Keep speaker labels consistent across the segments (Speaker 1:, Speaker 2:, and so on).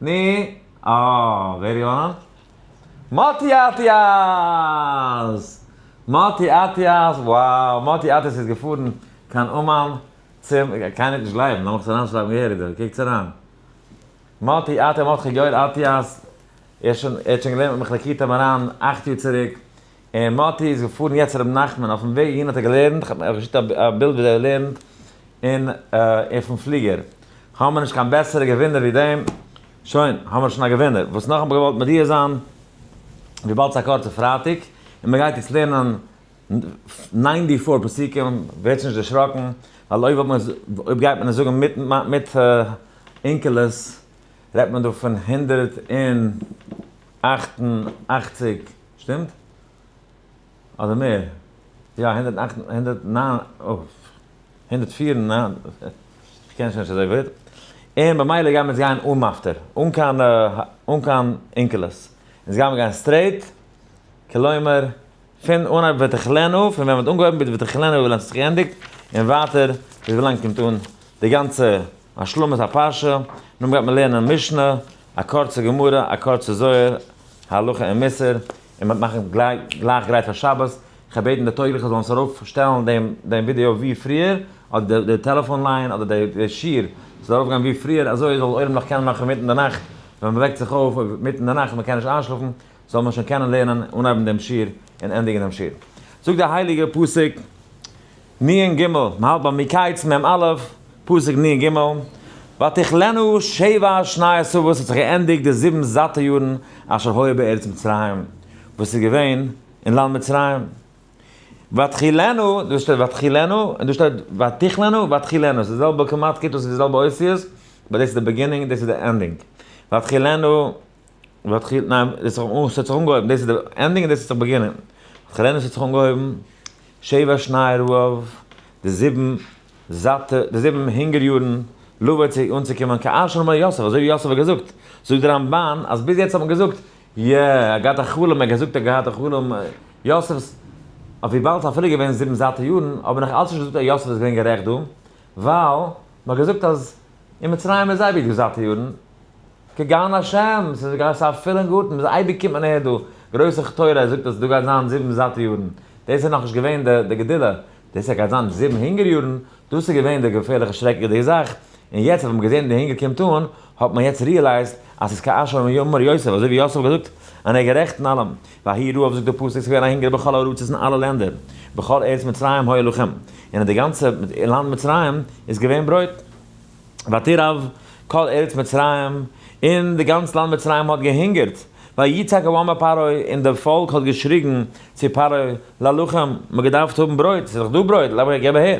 Speaker 1: נו? אה, ווער איז געוואנען? מאטי אטיאס! מאטי אטיאס, wow, מאטי אטיאס איז געפארן קיין אומאן צום, קיינער וועט נישט גלייבן, לאמיך עס אריינשרייבן געהעריג דא, קוקטס אריין. מאטי אטיאס, מרדכי יואל אטיאס, ער האט שוין געלערנט מיט מחלקי מרן 8 יאר צוריק, און מאטי איז געפארן יעצט צו רבי נחמן, אויפן וועג אהין האט ער געלערנט, איך האב געשיקט א בילד ווי ער לערנט אין אויפן פליגער. האבן מיר נישט קיין בעסערע געווינער ווי דעם, שוין, האבן מיר שוין א געווינער. וואס נאך האב איך געוואלט מודיע זיין, וויבאלד ס'איז א קורצע פרייטאג, און מ'גייט יעצט לערנען 94 פסוקים, ווערטס נישט דערשראקן, ווייל אויב האט מען, אויב גייט מען עס זאגן מיט מיט אונקלוס, רעדט מען דא פון 188, שטימט? אדער מער? יא, 108, 109, 104, איך קען שוין נישט אזוי גוט. און במילא גייען מיר יעצט גיין אן מפטיר, אן קיין, אן קיין אונקלוס. אונז גייען מיר גיין straight, כלומר, פון אנהייב ותכלנו, פון ווען מ'האט אנגעהויבן ביז ותכלנו ווי לאנג ס'האט זיך געענדיגט, און ווייטער ביז ווי לאנג קומט אן די גאנצע השלמת הפרשה. נאכדעם גייט מען לערנען משנה, א קורצע גמרא, א קורצע זוהר, הלכה און מוסר, און מ'וועט מאכן גלייך גרייט פאר שבת. איך האב בעטן די טויגליכע זאלן עס ארויף שטעלן דעם דעם ווידיאו ווי פריער, אדער די טעלעפאן line אדער די די שיעור זאל ארויף גיין ווי פריער, אזוי זאל עולם נאך קענען נאך אינמיטן די נאכט, ווען מ'וועקט זיך אויף אינמיטן די נאכט און מ'קען נישט איינשלאפן, זאל מען שוין קענען לערנען אנהייבן דעם שיעור און ענדיגן דעם שיעור. זאגט דער הייליגער פסוק נ ג, מ'האלט ביי מקץ מ א, פסוק נ ג, ותכלנו שבע שני עשרות, האט זיך געענדיגט די זיבן זאטע יארן אשר היו בארץ מצרים, וואס איז געווען אין לאנד מצרים. ותחילנו, דא שטייט ותחילנו, און דא שטייט ותכלנו, ותחילנו, ס'איז די זעלבע כמעט קומט אויס די זעלבע אותיות, but דאס איז די beginning, דאס איז די ending. ותחילנו, ותחיל, ניין, דאס האט זיך אנגעהויבן, דאס איז די ending און דאס האט זיך beginning. ותחילנו ס'האט זיך אנגעהויבן, שבע שני רעב, די זיבן זאטע, די זיבן הונגער יארן, לבוא צו אנצוקומען כאשר אמר יוסף, אזוי ווי יוסף האט געזאגט, זאגט דער רמבן אז ביז יעצט האט מען געזאגט, יע, ער האט געהאט א חלום, ער האט געזאגט ער האט געהאט א חלום, יוסף'ס, אויף וויבאלד ס'איז אפילו געווען זיבן זאטע יארן, האט מען נאך אלץ נישט געזאגט אז יוסף איז געווען גערעכט דא, ווייל מ'האט געזאגט אז אין מצרים איז אייביג דא זאטע יארן, כגן השם, ס'איז גאר א פולן גארטן, מ'איז אייביג קומט מען אהער דא, גרויסע תורה זאגט אז דא גייט זיין זיבן זאטע יארן, דאס איז נאכנישט געווען די גדולה, דאס אז גייט זיין זיבן הונגער יארן, דאס איז געווען די געפערליכע שרעקעדיגע זאך, און יעצט אז מ'האט געזען די הונגער קומט אן, האט מען יעצט realized אז ס'איז כאשר אמר יוסף, אזוי ווי יוסף האט געזאגט, און ער איז גערעכט אין אלעם, ויהי רעב זאגט דער פסוק ס'איז געווען א הונגער בכל הארצות אין אלע לענדער, בכל ארץ מצרים היה לחם, און אין די גאנצע לאנד מצרים איז געווען ברויט. ותרעב כל ארץ מצרים, און די גאנץ לאנד מצרים האט געהונגערט, ויצעק העם אל פרעה, און די פאלק האט געשריגן צו פרעה, ללחם, מ'האט געדארפט האבן ברויט, ס'איז דאך דא ברויט, לאמיר געב אהער.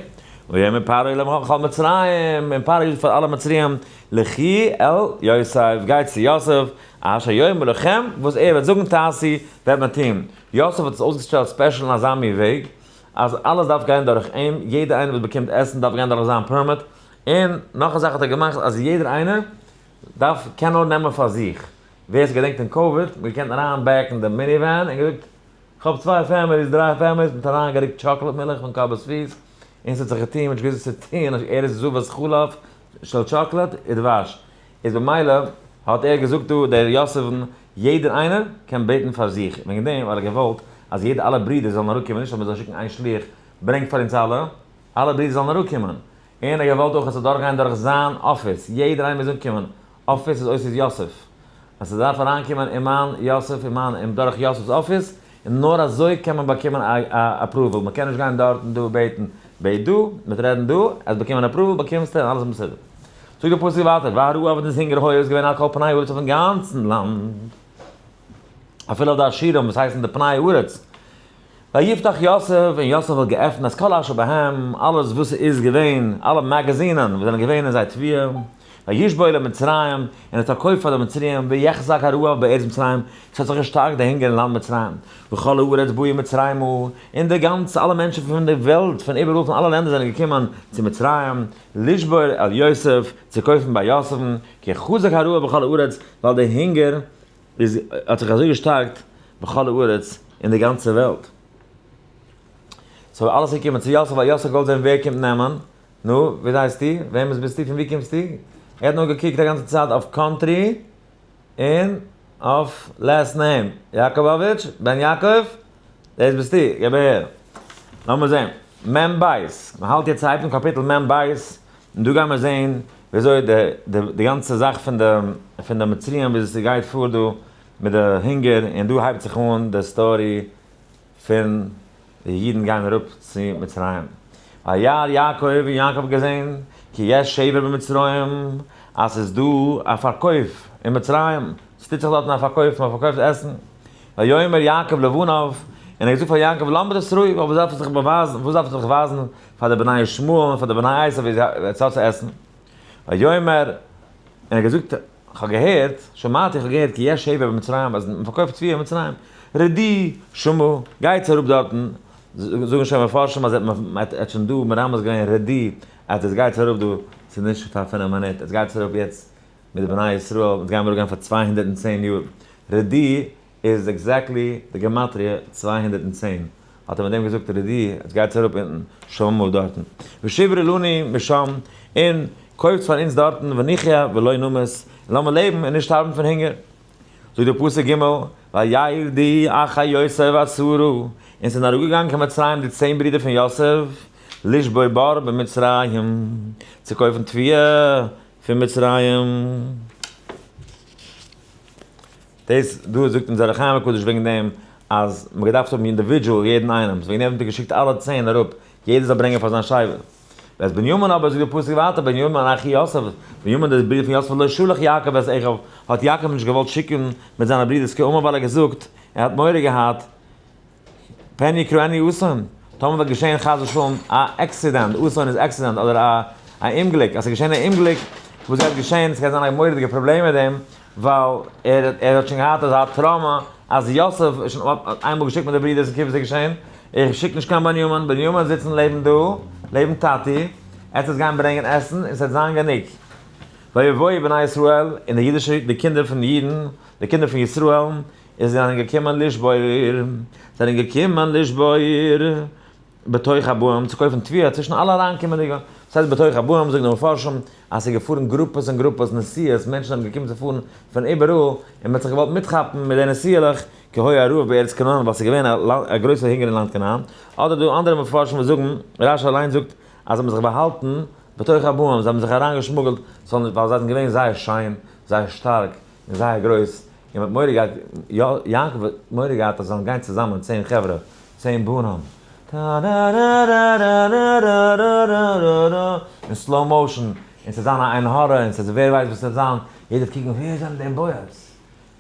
Speaker 1: ויאמר פרעה לכל מצרים, און פרעה זאגט פאר אלע מצריים, לכו אל יוסף, גייט צו יוסף, אשר יאמר לכם, וואס ער וועט זאגן תעשו, וועט מען טון. יוסף האט עס אויסגעשטעלט special אין אזא מין וועג, אז אלעס דארף גיין דורך אים, יעדער איינער וואס באקומט עסן דארף גיין דורך זיין permit, און נאך א זאך האט ער געמאכט אז יעדער איינער דארף קען נאר נעמען פאר זיך, ווער ס'געדענקט אין COVID, מ'האט געקענט אריין back ן די minivan און געזאגט כ'האב צוויי families דריי families, מ'האט אריין גערוקט chocolate מילך פון קאבעס פיס, און ס'האט זיך געטוהן, מ'האט נישט געוואוסט וואס צו טוהן, ער איז זבת חלב של chocolate ודבש, איז במילא האט ער געזאגט דא דער יוסף'ן יעדער איינער קען בעטן פאר זיך, וועגן דעם ווייל ער האט געוואלט אז יעדע אלע ברידער זאלן אראפקומען נישט אז מ'זאל שיקן איין שליח. ברענגט פאר אונז אלע, אלע ברידער זאלן אראפקומען. און ער האט געוואלט אויך עס זאל דורכגיין דורך זיין אפיס, יעדער איינער מוז אנקומען, אפיס איז אותיות יוסף, אז ס'דארף אריינקומען אין מיין יוסף אין מיין און דורך יוסף'ס אפיס, און נאר אזוי קען מען באקומען א approval, מ'קען נישט גיין דארט און דא בעטן, בעט דא, מ'וועט רעדן דא, אז באקומען approval באקומסטו און אלעס איז מסודר. זאגט דער פסוק ווייטער, והרעב און דאס הונגער היה איז געווען על כל פני הארץ אויפן גאנצן לאנד, אפילו אויף די עשירים וואס הייסן די פני הארץ. ויפתח יוסף, און יוסף האט געעפנט את כל אשר בהם, אלעס וואס איז געווען, אלע מאגאזינען וואס זענען געווען אין זייער תבואה, וישבור למצרים, און ער האט פארקויפט פאר די מצריים, ויחזק הרעב בארץ מצרים, עס האט זיך געשטארקט די הונגער אין לאנד מצרים, וכל הארץ באו מצרימה, און די גאנצע אלע מענטשן פון די וועלט, פון איבעראל פון אלע לענדער זענען געקומען צו מצרים, לשבור אל יוסף, צו קויפן ביי יוסף'ן, כי חזק הרעב בכל הארץ, ווייל די הונגער איז האט זיך אזוי געשטארקט בכל הארץ אין די גאנצע וועלט. so אלעס איז געקומען צו יוסף ווייל יוסף האט געוואלט זען ווער קומט נעמען, נו, ווער הייסטו? וועמענס ביסטו? פון וואו קומסטו? ער האט נאר געקוקט א גאנצע צייט אויף country און אויף last name, יאקאבאוויטש, בן יעקב, דאס ביסטו, געב אהער. לאמיר זען, מ ב, מען האלט יעצט הייבט אן קאפיטל מ ב, און דא גיימער זען וויאזוי די גאנצע זאך פון די פון די מצריים וויאזוי ס'גייט פאר דא מיט די הונגער, און דא הייבט זיך אן די story פון די אידן גייען אראפ צו מצרים. וירא יעקב, און יעקב האט געזען, כי יש שבר במצרים, אז ס'איז דא א פארקויף אין מצרים, ס'טוט זיך דארטן א פארקויף, מען פארקויפט עסן. ויאמר יעקב לבניו, און ער האט געזאגט פאר יעקב, למה תתראו, וואס דארף איך זיך באווייזן, וואס דארף איך זיך ווייזן פאר די בני ישמעאל און פאר די בני עשו ווי עטס האט צו עסן? ויאמר, און ער האט געזאגט, כ'האב געהערט, שמעתי, איך האב געהערט, כי יש שבר במצרים, אז מען פארקויפט תבואה אין מצרים. רדו שמה, גייטס אראפ דארטן, זאגן שוין מפרשים אז ער האט שוין דא מרמז געווען רדו, אז עטס גייטס אראפ דא, ס'איז נישט פאר פינף מינוט, עטס גייטס אראפ יעצט מיט די בני ישראל, אונז גיימיר אראפגיין פאר 210 יאר. רדו איז exactly די גמטריא 210, האט ער מיט דעם געזאגט רדו, עטס גייטס אראפ אונטן, שמה דארטן. ושברו לנו משם, און קויפטס פאר אונז דארטן, ונחיה ולא נמות, און לאמיר לעבן און נישט שטארבן פון הונגער. זאגט דער פסוק ג', וירדו אחי יוסף עשרה, און ס'זענען אראפגעגאנגען קיין מצרים די 10 ברידער פון יוסף, לשבור בר במצרים, צו קויפן תבואה פון מצרים. דאס דא זאגט אונז אור החיים הקדוש וועגן דעם אז מ'האט געדארפט האבן individual יעדן איינעם, וועגן דעם האט ער געשיקט אלע 10 אראפ, יעדער זאל ברענגען פאר זיין שבט. ואת בנימין אבער זאגט דער פסוק ווייטער בנימין אחי יוסף, בנימין דער ברודער פון יוסף לא שלח יעקב את אחיו, האט יעקב נישט געוואלט שיקן מיט זיינע ברידערס כי אמר ווייל ער האט געזאגט, ער האט מורא געהאט, פן יקראני אסון, טאמער וועט געשען חס ושלום א accident, אסון איז accident אדער א א אומגליק, אז ס'איז געשען א אומגליק, וואס גייט געשען, ס'גייט זיין א מורא'דיגע פראבלעם מיט דעם, ווייל ער ער האט שוין געהאט אזא trauma אז יוסף איז שוין האט איינמאל געשיקט מיט די ברידערס און קוק וואס איז געשען, איך שיק נישט קיין בנימין, בנימין זיצן לעבן דא, לעבן טאטי, עטס גיין ברענגען עסן און ס'וועט זיין גענוג. ויבואו בני ישראל, און די אידישע, די קינדער פון אידן, די קינדער פון ישראל, און זיי זענען געקומען לשבור, זענען געקומען לשבור בתוך הבאים, צו קויפן תבואה צווישן אלע אריינקומענדיגע. וואס הייסט בתוך הבאים? זאגן די מפרשים אז ס'איז געפארן גרופעס און גרופעס נסיעות, מענטשן זענען געקומען צו פארן פון איבעראל, און מ'האט זיך געוואלט מיטכאפן מיט די נסיעה'לעך, כי היה הרעב בארץ כנען, ווייל ס'איז געווען א גרויסע הונגער אין לאנד כנען. אדער דא אנדערע מפרשים וואס זאגן, רשי אליין זאגט אז זיי האבן זיך באהאלטן בתוך הבאים, זיי האבן זיך אריינגעשמוגלט, ווייל זיי זענען געווען זייער שיין, זייער שטארק, און זייער גרויס, און מ'האט מורא געהאט, יעקב האט מורא געהאט אז זיי זאלן גיין צוזאמען 10 חברה, 10 בנים, טארארארארארארארארארארא, אין slow motion, און ס'וועט זיין א עין הרע, און ס'וועט ווער ווייסט וואס ס'וועט זיין, יעדער וועט קוקן ווער זענען די boys?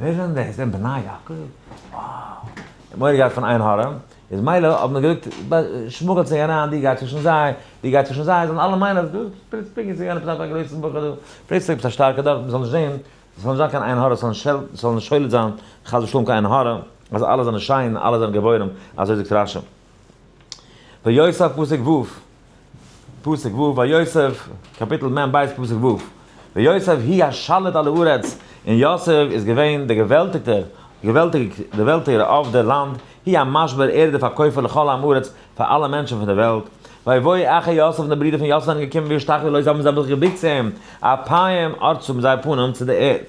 Speaker 1: ווער זענען די? זענען בני יעקב? Wow! ער האט מורא געהאט פון עין הרע, איז מילא האט מען געזאגט, שמוגלט זיך אריין, דו גיי צווישן זיי, דו גיי צווישן זיי, זאלן אלע מיינען אז דו פלוצלינג איז געווען עפעס א גרויסן בחור דא, פלוצלינג עפעס א שטארקער דארט, מ'זאל נישט זען, עס זאל נישט זיין קיין עין הרע, עס זאל נישט שולט זיין חס ושלום קיין עין הרע, אז אלע זענען שיין, אלע זענען גבורים, אזוי זאגט רשי. ויוסף פסוק ו', פסוק ו', ויוסף, קאפיטל מ ב פסוק ו', ויוסף הוא השליט על הארץ, און יוסף איז געווען דער געוועלטיגטער, געוועלטיגער אויף דער לאנד, הוא המשביר ער איז דער פארקויפער לכל עם הארץ, פאר אלע מענטשן פון דער וועלט. ויבואו אחי יוסף און די ברידער פון יוסף זענען געקומען וישתחוו לו, זיי האבן זיך געבוקט צו אים, אפיים ארצה מיט זייער פנים צו דער ערד.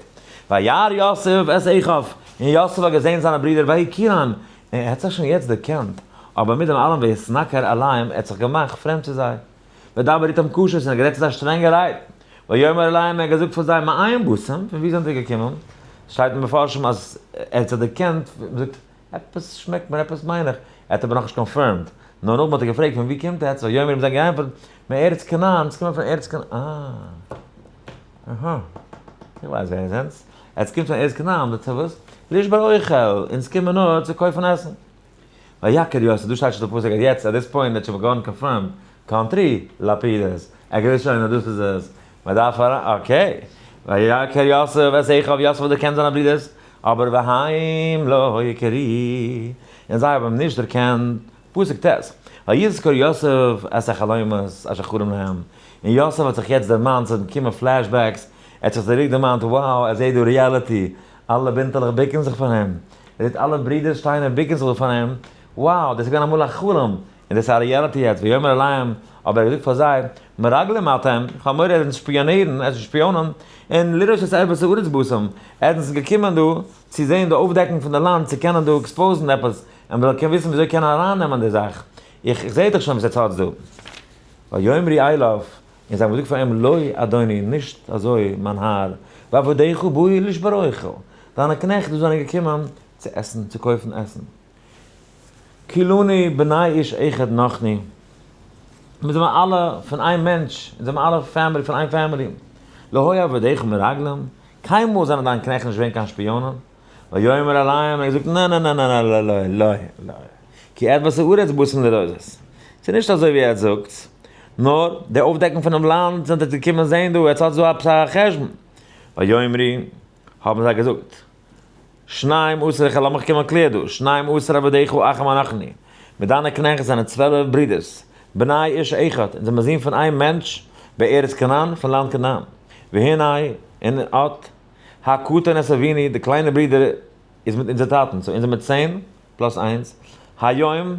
Speaker 1: וירא יוסף את אחיו, און יוסף האט געזען זיינע ברידער, ויכירם, און ער האט זיך שוין יעצט דערקענט. אבער מיט דעם אלעם ויתנכר אליהם, ער האט זיך געמאכט פרעמד צו זיי. וידבר איתם קשות, און ער האט גערעדט צו זיי שטרענגע רייד. ויאמר אליהם, ער האט געזאגט פאר זיי, מאין באתם, פון וואו זענט איר געקומען? שטייט אין מפרשים אז ער האט זיך דערקענט, מען זאגט, עפעס שמעקט מיר, עפעס מיין איך. ער האט אבער נאכנישט confirmed. נאר נאכדעם האט ער געפרעגט, פון וואו קומט עטץ? ויאמרו האבן זיי געענטפערט, מארץ כנען, אונז קומען פון ארץ כנען. אה. אהא. איך ווייס ווער איר זענט. עטץ קומט פון ארץ כנען, די וואס? לשבר אוכל, אונז קומען נאר צו קויפן עסן. ויכר יוסף, דא שטייט שוין די פסוק אז יעצט at this point האט שוין געווארן confirmed, country לפידות, ער געוויסט שוין אז דאס איז עס, מען דארף אריין, okay. ויכר יוסף את אחיו, יוסף האט דערקענט זיינע ברידערס, אבער והם לא הכירוהו, און זיי האבן אים נישט דערקענט, פסוק ט', ויזכור יוסף את החלומות אשר חלם להם, און יוסף האט זיך יעצט דערמאנט, ס'איז אים געקומען flashbacks, ער האט זיך צוריק דערמאנט, wow, ער זעט דא reality, אלע בינטעלעך ביקן זיך פאר אים, ער זעט אלע ברידער שטייען און ביקן זיך פאר אים, wow, דאס איז געווען אמאל א חלום, און דאס איז א reality יעצט, ויאמר אליהם, אבער ער האט געזאגט פאר זיי, מרגלים אתם, איך האב מורא ער זענט שפיאנירן, ער זענט שפיאנען, און לראות את ערות הארץ באתם, ער זענט געקומען דא צו זען די אויפדעקונג פון די לאנד, צו קענען דא expose ן עפעס, און מ'זאל קענען וויסן וויאזוי קענען ארייננעמען די זאך, איך זע דאך שוין וואס עטס האטס דא. ויאמרו אליו, און זיי האבן געזאגט פאר אים, לא, אדוני, נישט אזוי, מיין האר, ועבדיך באו לשבר אוכל, דיינע קנעכט דא זענען געקומען צו עסן, צו קויפן עסן. כולנו בני איש אחד נחנו, מיר זענען אלע פון איין מענטש, אונז זענען אלע family פון איין family. לא היו עבדיך מרגלים, קיינמאל זענען דיין קנעכט נישט געווען קיין שפיאנען. ויאמר אליהם, ער האט געזאגט, נע נע נע נע נע לא לא לא לא, כי ערות הארץ באתם לראות, ס'איז נישט אזוי ווי עטס זאגטס, נאר די אויפדעקונג פונעם לאנד זענט עטס געקומען זען דא, עטס האטס דא עפעס א חשבון. ויאמרו, האבן זיי געזאגט, שנים עשר, איך לאמיך קומען קלער דא, שנים עשר עבדיך אחים אנחנו, מיט דיינע קנעכט זענען 12 ברידערס, בני איש אחד, אונז זעמיר זין פון איין מענטש, בארץ כנען, פון לאנד כנען. והנה, און אט, הקטן את אבינו, די קליינע ברודער איז מיט אונזער טאטן, so אונז זעמיר 10 plus איינס, היום,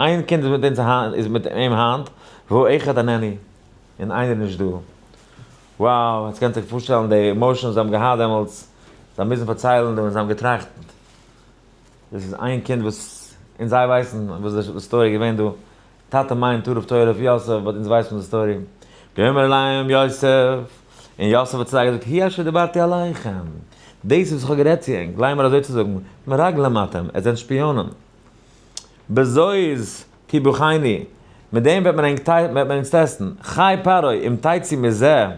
Speaker 1: איין קינד איז מיט אונז היינט, איז מיט אים היינט, והאחד איננו, און איינער איז נישט דא. Wow, יעצט קענט איר זיך פארשטעלן די emotions זיי האבן געהאט דעמאלטס, זיי מוזן פארציילן דא און זיי האבן געטראכט, דאס איז איין קינד וואס, און זיי ווייסן וואס די story איז געווען דא, טאטע מיינט טרף טורף יוסף, but אונז ווייסן די story. ויאמר אליהם יוסף, און יוסף האט צו זיי געזאגט, הוא אשר דיברתי אליכם, דאס איז וואס איך האב גערעדט צו ענק, לאמר אזוי צו זאגן, מרגלים אתם, עטס זענט שפיאנען. בזאת תבחנו, מיט דעם וועט מען ענק וועט מען אונז טעסטן, חי פרעה אם תצאו מזה, אויב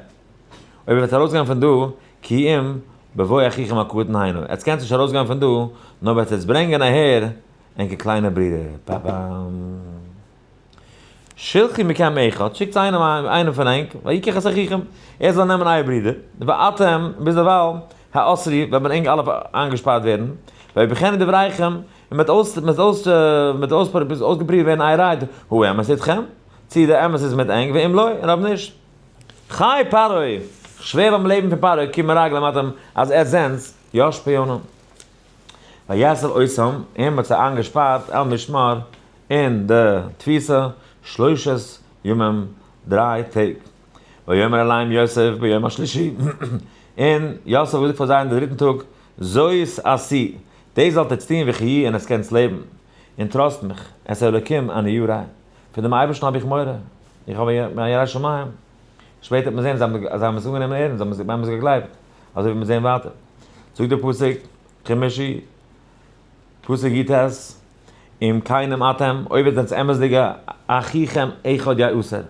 Speaker 1: איר וועט ארויסגיין פון דא, כי אם בבוא אחיכם הקטן הנה, עטס קענטס נישט ארויסגיין פון דא, נאר וועט עטס ברענגען אהער ענקער קליינע ברודער, פאפאם. שלחו מכם אחד, שיקטס איינעם איינעם פון ענק, ויקח את אחיכם, ער זאל נעמען אייער ברודער, ואתם, ביזדערווייל, האסרו, וועט מען ענק אלע איינגעשפארט ווערן, ויבחנו דבריכם, און מ'וועט אויס מ'וועט אויס מ'וועט אויס אויסגעפריווט ווערן אייער רייד, האמת אתכם, צי די אמת איז מיט ענק, ואם לא, און אויב נישט. חי פרעה! כ'שווער ביים לעבן פון פרעה, כי מרגלים אתם, אז עטס זענטס יא שפיאנען. ויאסר אותם, און מ'האט זיי איינגעשפארט אל משמר אין די תפיסה, שלושת ימים, דריי טעג. ויאמר אליהם יוסף ביום השלישי, און יוסף האט געזאגט פאר זיי אין די דריטן טאג, זאת עשו, דאס זאלט עטס טון וחיו און עטס קענטס לעבן, און trust מיך, את האלוקים אני ירא, פון דעם אייבערשטן האב איך מורא, איך האב א יראת שמים. שפעטער וועט מען זען אז זיי האבן עס אנגענומען ערנסט, זיי האבן עס געגלייבט, אזוי ווי מיר זעען ווייטער. זאגט דער פסוק, חמישי, פסוק י"ט, אם כנים אתם, אויב איר זענט אמת'דיגע, אחיכם אחד יאסר,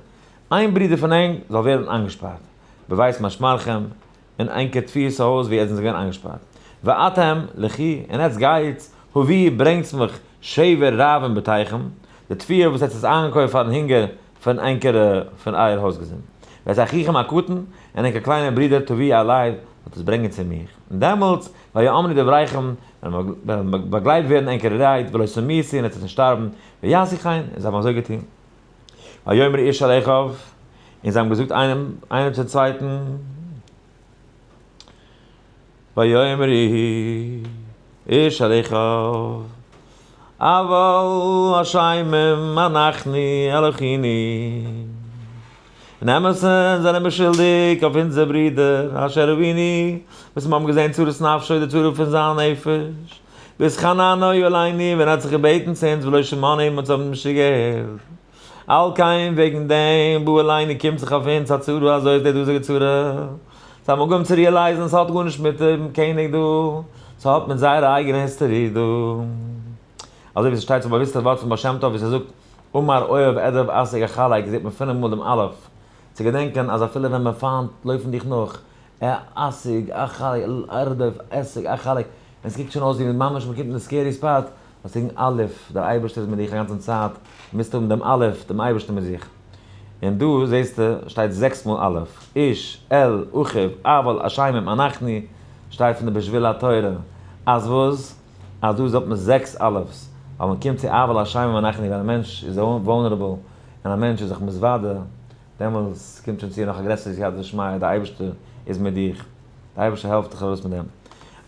Speaker 1: איין ברודער פון ענק זאל ווערן איינגעשפארט, בבית משמרכם, אין ענקער תפיסה הויז וואו עטס זענט געווען איינגעשפארט. ואתם, לכו, און עטס גייטס, הביאו, ברענגטס מיך, שבר רעבון בתיכם, די תבואה וואס עטס האטס איינגעקויפט פארן הונגער פון ענקערע, פון אייער הויזגעזינד. ואת אחיכם הקטן, און ענקער קליינער ברודער תביאו אלי, זאלט עס ברענגען צו מיך. און דעמאלטס, ויאמנו דבריכם, וועלן באגלייבט ווערן ענקערע רייד, ולא תמותו, און עטס וועט נישט שטארבן, ויעשו כן, און זיי האבן אזוי געטון. ויאמרו איש אל אחיו, און זיי האבן געזאגט איינעם איינעם צום צווייטן, ויאמרו איש אל אחיו, אבל אשמים אנחנו על אחינו, אין אמת'ן זענען מיר שולדיג אויף אונזער ברודער אשר ראינו, וואס מיר האבן געזען צרת נפשו, די צרה פון זיין נפש. בהתחננו אלינו, ווען ער האט זיך געבעטן צו אונז ולא שמענו אונז האבן נישט צוגעהערט. על כן וועגן דעם באה עלינו קומט זיך אויף אונז הצרה הזאת די דאזיגע צרה. זיי האבן אנגעהויבן צו realize ן ס'האט גארנישט מיט דעם קעניג דא, ס'האט מיט זייערע אייגענע history דא. אזוי ווי ס'שטייט ס'איז א באוויסטע ווארט פון בעל שם טוב ווי ס'זאגט אמר אוהב ארדוף אשיג אחלק זעט מען פינף מאל דעם אלף צו געדענקען אז אפילו ווען מען פיינט לויפן דיך נאך אשיג אחלק ארדוף אשיג אחלק און ס'קוקט שוין אויס ווי ממש מ'קומט אין די scary spot זאלסט זאגן אלף דער אייבערשטער איז מיט דיך א גאנצן צייט מוזט האבן דעם אלף דעם אייבערשטער מיט זיך און דא זעסטו שטייט זעקס מאל אלף איש אל אחיו אבל אשמים אנחנו שטייט פון די בשביל התורה אז וואס? אז דא זאגט מען זעקס אלף'ס, ווייל מען קומט צו אבל אשמים אנחנו ווען א מענטש איז vulnerable און א מענטש איז זיך מתוודה, דעמאלס קומט שוין צו נאך א גרעסערע סייעתא דשמיא, דער אייבערשטער איז מיט דיך, דער אייבערשטער העלפט דיך ארויס מיט דעם.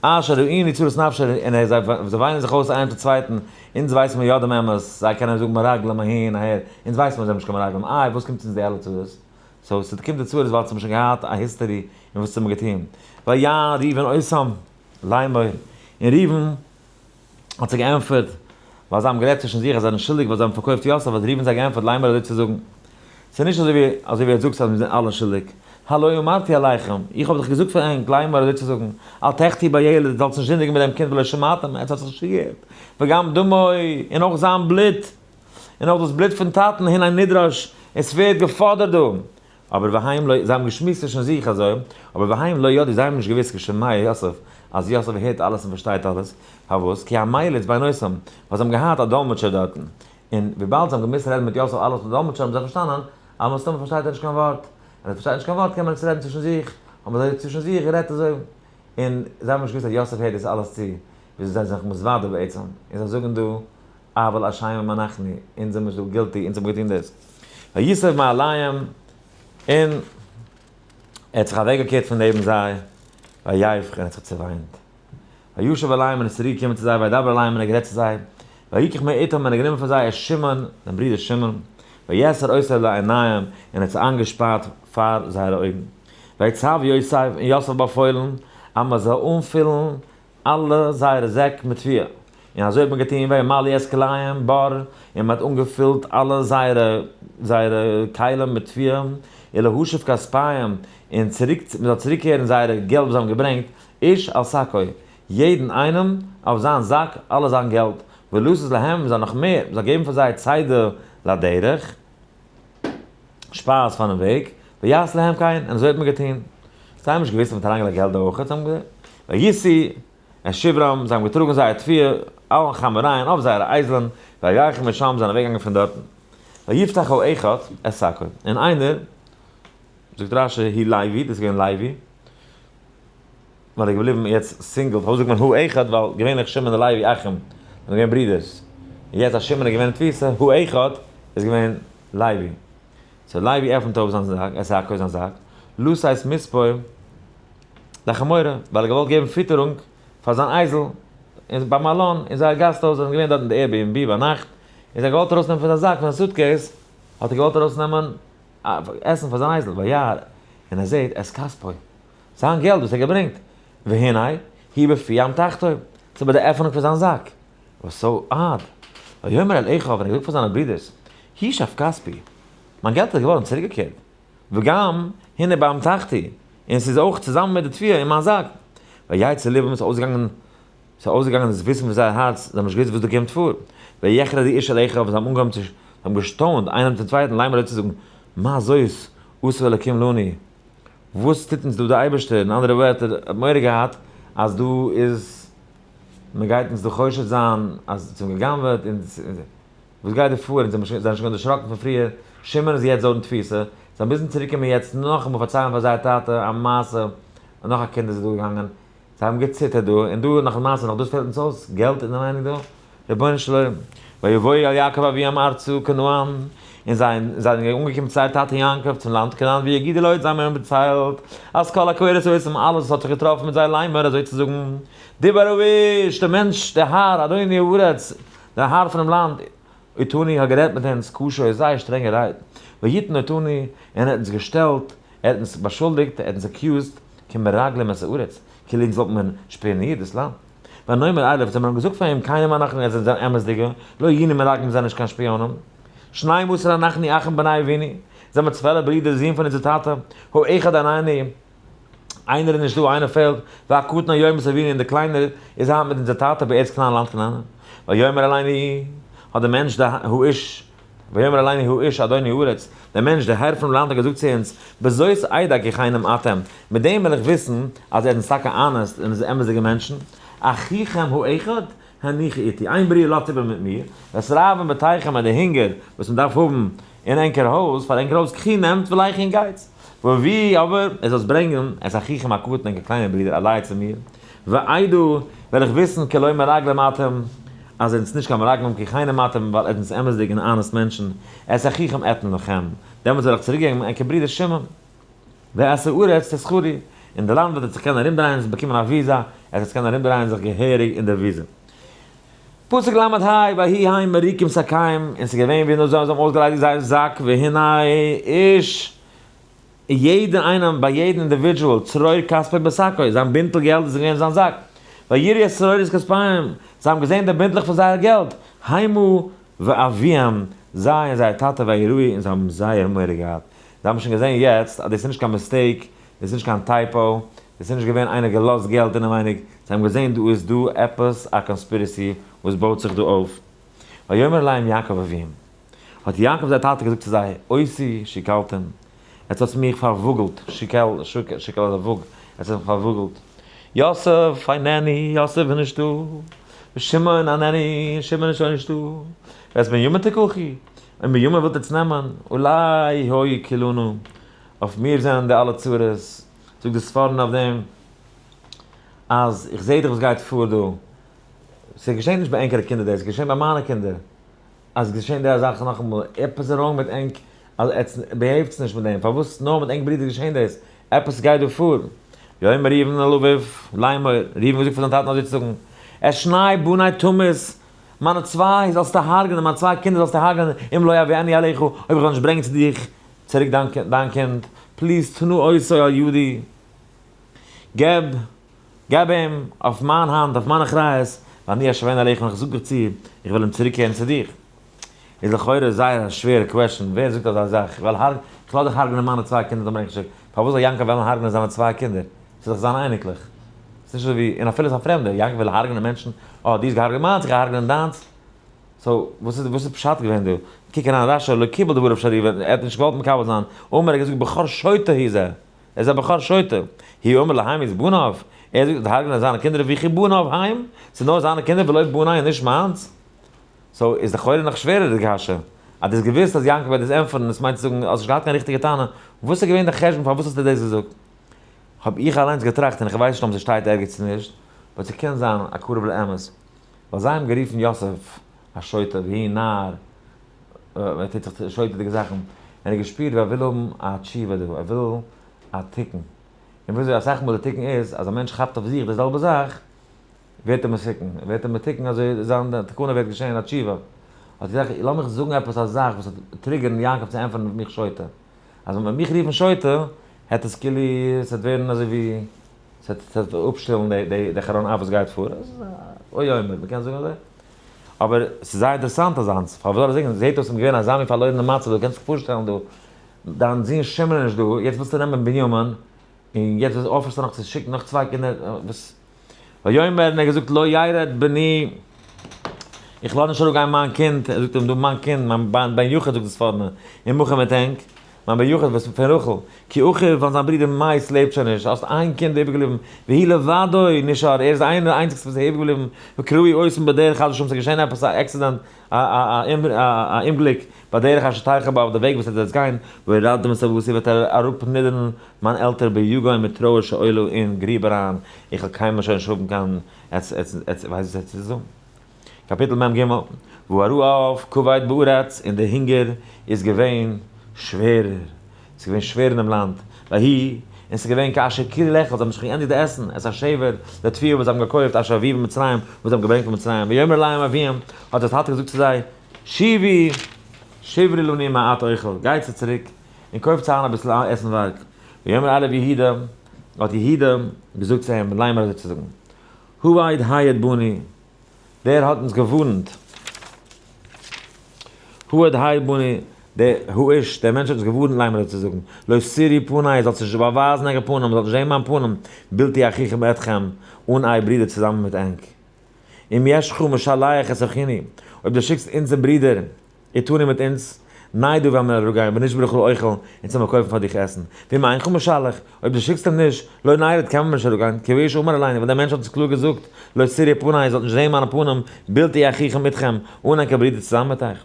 Speaker 1: אשר ראינו צרת נפשו, און זיי וויינען זיך אויס איינער צום צווייטן, אונז ווייסן מיר יא דעם אמת, זיי קענען זאגן מרגלים אהין אהער, אונז ווייסן מיר זיי זענען נישט קיין מרגלים, איי וואס קומט אונז די אלע צרות? so ס'קומט די צרות ווייל זיי האבן שוין געהאט א history און וואס זיי האבן געטון. ויען ראובן אותם. לאמר, און ראובן האט זיי געענטפערט, ווייל זיי האבן גערעדט צווישן זיך אז זיי זענען שולדיג ווייל זיי האבן פארקויפט יוסף, האט ראובן זיי געענטפערט לאמר אזוי צו זאגן, ס'איז נישט אזוי ווי אזוי ווי עטס זאגטס אז מיר זענען אלע שולדיג, הלא אמרתי אליכם, איך האב דאך געזאגט פאר ענק, לאמר אזוי צו זאגן, אל תחטאו בילד, זאלטס נישט זינדיגן מיט דעם קינד ולא שמעתם, עטס האטס זיך נישט צוגעהערט, וגם דמו, און אויך זיין בלוט, און אויך דאס בלוט פון טאטן, הנה נדרש, עס ווערט געפאדערט דא. אבער והם לא, זיי האבן געשמועסט צווישן זיך אזוי, אבער והם לא ידעו, זיי האבן נישט געוואוסט כי שומע יוסף, אז יוסף הערט אלעס און פארשטייט אלעס, פארוואס? כי המליץ בינותם, ווייל זיי האבן געהאט א דאלמעטשער דארטן, און וויבאלד זיי האבן געמוזט רעדן מיט יוסף אלעס מיט דאלמעטשער האבן זיי פארשטאנען אז מסתמא פארשטייט ער נישט קיין ווארט, און אז ער פארשטייט נישט קיין ווארט קען מען נישט רעדן צווישן זיך, האבן זיי צווישן זיך גערעדט אזוי, און זיי האבן נישט געוואוסט אז יוסף הערט דאס אלעס צו, וויאזוי זיי זענען זיך מתוודה בעצם, און זיי זאגן דא אבל אשמים אנחנו, אונז זעמיר דא guilty, אונז האבן געטון דאס. ויסב מעליהם, און ער האט זיך אוועקגעקערט פון נעבן זיי, ויבך, און ער האט זיך צעוויינט. וישב אליהם, און איז צוריק געקומען צו זיי, וידבר אליהם, און ער האט גערעדט צו זיי. ויקח מאתם, און ער האט גענומען פון זיי את שמעון, דעם ברודער שמעון, ויאסר אותו לעיניהם, און ער האט זיי איינגעשפארט פאר זייערע אויגן. ויצו יוסף, און יוסף האט באפוילן, אז מען זאל אנפילן אלע זייערע זעק מיט תבואה, און אזוי האט מען געטון, וימלאו את כליהם בר, און מען האט אנגעפילט אלע זייערע זייערע כלים מיט תבואה, ולהשיב כספיהם, און צוריק מען זאל צוריקקערן זייערע געלט וואס זיי האבן געברענגט, איש על שקו, יעדן איינעם אויף זיין זאק אלע זיין געלט, ולתת להם, מען זאל נאך מער, מען זאל געבן פאר זיי צידה לדרך, שפייז פארן וועג, ויעש להם כן, און אזוי האט מען געטון. זיי האבן נישט געוואוסט אז מען האט אריינגעלייגט געלט דא אויך, זיי האבן געזען, וישאו את שברם, זיי האבן געטראגן זייער תבואה, על חמוריהן, אויף זייערע אייזלען, וילכו משם, זיי זענען אוועקגעגאנגען פון דארטן. ויפתח האחד את שקו, און איינער, זאגט רש"י, הוא לוי, דאס איז געווען לוי, ווייל ער איז געבליבן יעצט single, פארוואס זאגט מען הוא אחד, ווייל געווענליך שמעון און לוי אחים, זענען געווען ברידערס, און יעצט אז שמעון איז געווען אין תפיסה, הוא אחד איז געווען לוי. so לוי עפנט אויף זיין זאק, את שקו זיין זאק, לתת מספוא לחמורו, ווייל ער האט געוואלט געבן פיטערונג פאר זיין אייזל, און ביים מלון, אין זייער גאסט הויז, זיי זענען געווען דארט אין די Airbnb ביינאכט, און זיי האבן געוואלט ארויסנעמען פון זיין זאק, פון זיין suitcase, האט ער געוואלט ארויסנעמען עסן פאר זיין אייזל, וירא, און ער זעט את כספו, זיין געלט וואס ער האט געברענגט, והנה, הוא בפי אמתחתו, ס'איז ביי די עפענונג פון זיין זאק, וואס so odd. ויאמר אל אחיו, און ער האט געזאגט פאר זיינע ברידערס, הושב כספי, מיין געלט איז געווארן צוריקגעקערט, וגם הנה באמתחתי, און ס'איז אויך צוזאמען מיט די תבואה אין מיין זאק. ויצא לבם, ס'איז אויסגעגאנגען, ס'איז אויסגעגאנגען דאס וויסן פון זייער הארץ, זיי האבן נישט געוואוסט וואס דא קומט פאר. ויחרדו איש אל אחיו, זיי האבן אנגעהויבן צו, זיי האבן געשטוינט איינעם צום צווייטן, לאמר אזוי צו זאגן, מה זאת עשה אלקים לנו, וואס טוט אונז דא דער אייבערשטער, אין אנדערע ווערטער, ער האט מורא געהאט אז דא איז, מען גייט אונז דא חושד זיין אז אונז האבן גע'גנב'עט, און וואס גייט דא פאר, אונז זענען שוין געווען דערשראקן פון פריער, שמעון איז יעצט דארט אין תפיסה, זיי מוזן צוריק קומען יעצט נאכאמאל פארציילן פאר זייער טאטע א מעשה, אז נאך א קינד איז דא געגאנגען, זיי האבן געציטערט דא, און דא נאך א מעשה, נאך דאס פעלט אונז אויס, געלט אינעווייניג דא, רבונו של עולם, ויבואו אל יעקב אביהם ארצה כנען, און זיי זענען אנגעקומען צו זייער טאטע יעקב צום לאנד כנען, ויגידו לו, זיי האבן אים דערציילט, אז כל הקורות אותם, אלעס וואס האט זיך געטראפן מיט זיי לאמר, אזוי צו זאגן, דבר האיש, דער מענטש, דער האר, אדוני הארץ, דער האר פונעם לאנד, אותנו האט גערעדט מיט אונז קשות, זייער שטרענגע רייד, ויתן אותנו, און ער האט אונז געשטעלט, ער האט אונז באשולדיגט, ער האט אונז accused, כמרגלים את הארץ, כאילו אונז וואלט מען שפיאנירט דאס לאנד. ונאמר אליו, זיי האבן געזאגט פאר אים, כנים אנחנו, עס זענען אמת'דיגע, לא היינו מרגלים, זענען נישט קיין שפיאנען. שנים עשר אנחנו אחים בני אבינו, זענען מיר 12 ברידער זין פון אונזער טאטע, האחד איננו, איינער איז נישטא, איינער פעלט, והקטן היום עם אבינו, און דער קליינער איז היינט מיט אונזער טאטע בארץ כנען לאנד כנען. ויאמר אלינו, האט דער מענטש דער האיש, ויאמר אלינו האיש אדוני הארץ, דער מענטש דער הער פונעם לאנד האט געזאגט צו אונז, בזאת אדע כי כנים אתם, מיט דעם וועל איך וויסן אז ער איז טאקע honest און איז אמת'דיגע מענטשן, אחיכם האחד הניחו אתי, איין ברודער לאזט איבער מיט מיר, ואת רעבון בתיכם און די הונגער וואס מען דארף האבן אין ענקער הויז, פאר ענקער הויז, קחו נעמט ולכו און גייטס. והביאו אבער, ער זאלסט ברענגען, את אחיכם הקטן ענקער קליינער ברודער אלי צו מיר, ואדעה וועל איך וויסן כי לא מרגלים אתם, אז ער איז נישט קיין מרגלים כי כנים אתם, ווייל ער איז אמת'דיג און honest מענטשן, את אחיכם אתן לכם, דעמאלטס וועל איך צוריקגעבן ענקער ברודער שמעון. ואת הארץ תסחרו, אין די לאנד וועט ער זיך קענען ארומדרייען, זיך באקומען א וויזא, ער וועט זיך קענען ארומדרייען זיך געהעריג אין די וויזע. פסוק ל"ה, ויהי הם מריקים שקיהם, און ס'איז געווען ווי נאר זיי האבן אויסגעליידיגט זייער זאק, והנה איש, יעדער איינעם, ביי יעדן individual, צרור כספו בשקו, זיין בינטל געלט איז געווען אין זיין זאק. ויראו את צרורות כספיהם, זיי האבן געזען די בינטלעך פון זייער געלט, המה ואביהם, זיי און זייער טאטע וייראו, און זיי האבן זייער מורא געהאט. זיי האבן שוין געזען יעצט אז דאס איז נישט קיין mistake, דאס איז נישט קיין typo, דאס איז נישט געווען איינער געלאזט געלט אינעווייניג, זיי האבן געזען דא איז דא עפעס א conspiracy וואס בויט זיך דא אויף. ויאמר אליהם יעקב אביהם, האט יעקב זייער טאטע געזאגט צו זיי, אותי שכלתם, עטס האטס מיך פארוואגלט, שכל, שכל איז א וואג, עטס האטס מיך פארוואגלט, יוסף איננו, יוסף איז נישטא, ושמעון איננו, שמעון איז שוין נישטא, ואת בנימין תקחו, און בנימין ווילט עטס נעמען, עלי היו כולנה, אויף מיר זענען די אלע צרות, זאגט די ספורנו אויף דעם, אז איך זעה דאך וואס גייט פאר דא, ס'געשעט נישט ביי ענקערע קינדער דאס, ס'געשעט ביי מיינע קינדער, אז געשען די זאך נאכאמאל, עפעס איז wrong מיט ענק, אז עטס behave טס נישט מיט דעם, פארוואס נאר מיט ענק ברידער געשען דאס, עפעס גייט דא פאר. ויאמר ראובן אל אביו לאמור, ראובן האט געזאגט פאר זיין טאטן אזוי צו זאגן, את שני בני תמית, מיינע צוויי זאלסטו הרג'נען, מיינע צוויי קינדער זאלסטו הרג'נען, אם לא אביאנו אליך, אויב איך וועל נישט ברענגען צו דיך צוריק דיין קינד, please תנה אותו על ידי, געב געב אים אויף מיין האנט, אויף מיין אחריות, ואני אשיבנו אליך, און איך זאג דיך צו, איך וועל אים צוריקקערן צו דיך. איז לכאורה זייער א שווערע question, ווער זאגט אזא זאך, איך וועל הרג'נען, איך לאז דיך הרג'נען מיינע צוויי קינדער דאן ברענג איך צוריק, פארוואס זאל יעקב וועלן הרג'נען זיינע צוויי קינדער? ס'איז דאך זיינע אייניקלעך. ס'איז נישט אזוי ווי, און אפילו ס'איז א פרעמדער, יעקב וויל הרג'נען מענטשן, אה, דו האסט געהרג'עט מיינס, איך גיי הרג'נען דיינס. so, וואס איז, וואס איז פשט געווען דא? קוק אריין רש"י, לא קיבל דבריו של ראובן, ער האט נישט געוואלט מקבל זיין, אמר, ער האט געזאגט בכור שוטה הוא זה. ער איז א בכור שוטה. הוא אומר להמית בניו, ער זאגט הרג'נען זיינע קינדער וכי בניו הם, ס'איז נאר זיינע קינדער ולא בני און נישט מיינס. so איז לכאורה נאך שווערער די קשיא. אז דו האסט געוואוסט אז יעקב וועט דאס ענטפערן, דאס מיינט צו זאגן האסט נישט געהאט קיין ריכטיגע טענה, וואס איז געווען די חשבון פארוואס האסטו דאס געזאגט? האב איך אליינס געטראכט און איך ווייס נישט אויב ס'שטייט ערגעץ צו נישט, but ס'קען זיין א קרוב לאמת, ווייל זיי האבן גערופן יוסף א שוטה והוא נער, ער טוט זיך שוטה'דיגע זאכן, און ער האט געשפירט ווי ער וויל האבן א תשובה דא, ער וויל א תיקון. און וויאזוי אסאך מאל די תיקון איז, אז א מענטש כאפט אויף זיך די זעלבע זאך, ווערט ער מתוקן, ווערט ער מתוקן אזוי זיין תקנה ווערט געשען א תשובה. האט ער געזאגט, לאמיך זאגן עפעס א זאך וואס וועט trigger ן יעקב צו ענטפערן מיך שוטה. אז ווען מען וועט מיך רופן שוטה, העט עס כאילו, עס וועט ווערן אזוי ווי, עס וועט אפשטילן די חרון אף וואס גייט פאר. אוי אוי, מען קען זאגן אזוי. אבער ס'איז זייער אינטערעסאנט אזאנס, פארוואס זאל איך זאגן, זעט אויס ס'איז געווען אזא מין פארלוירענע מצב, דו קענסט זיך פארשטעלן דא, דיין זון שמעון איז נישט דא, יעצט ווילסטו נעמען בנימין, און יעצט offer סטו נאך צו שיקן נאך צוויי קינדער, וואס? ויאמר, און ער האט געזאגט, לא ירד בני, איך לאז נישט אראפגיין מיין קינד, ער זאגט אים דא מיין קינד, מיין בן יחיד זאגט די ספורנו, עמכם מיט ענק, מיין בן יחיד וואס פון רחל, כי אחיו ווייל זיין ברודער מת לעבט שוין נישט, האסט איין קינד איבערגעבליבן, והוא לבדו נשאר, ער איז איינער איינציגסטער וואס איז איבערגעבליבן, וקרהו אותם בדרך חס ושלום, ס'איז געשען עפעס א accident, א אומגליק, בדרך אשר תלכו בה אויף די וועג וואס ער וועט גיין, והורדתם את סבתי וועט ער אראפנידערן מיין עלטער ביגון מיט טרויער שאולה אין גריב אריין, איך וועל קיינמאל שוין נישט האבן קיין עץ עץ עץ ווייסט וואס עץ איז דא? קאפיטל מ"ג, והרעב כבד בארץ און די הונגער איז געווען שווערער, ס'איז געווען שווער אינעם לאנד, ויהי, און ס'איז געווען כאשר כלו לאכול, זיי האבן זיך געענדיגט די עסן, את השבר, די תבואה וואס זיי האבן געקויפט, אשר הביאו ממצרים, וואס זיי האבן געברענגט פון מצרים, ויאמר אליהם אביהם, האט דער טאטע געזאגט צו זיי, שובו, שברו לנו מעט אוכל, גייטס צוריק און קויפטס איין אביסל עסנווארג. ויאמר אליו יהודה, האט יהודה געזאגט צו אים, לאמר אזוי צו זאגן. העד העיד בנו, דער האט אונז געווארנט. העד העיד בנו, דער האיש, דער מענטש האט אונז געווארנט לאמר צו זאגן, לא תראו פני, זאלסט נישט באווייזן ענקער פנים, זאלט נישט זען מיין פנים, בלתי אחיכם אתכם, אן אייער ברידער צוזאמען מיט ענק. אם ישך משלח את אחינו, אויב דו שיקסט אונזער ברידער, איתנו מיט אונז, ניידו וועלן מיר אראפגיין, ונשברך לאוכל, אונז וועלן מיר קויפן פאר דיך עסן. ואם אינך משלח, אויב דו שיקסט אים נישט, לא נרד, קען מען נישט אראפגיין, כי האיש אמר אלינו, ווייל דער מענטש האט אונז קלאר געזאגט, לא תראו פני, זאלט נישט זען מיינע פנים, בלתי אחיכם אתכם, אן ענקער ברידער צוזאמען מיט אייך.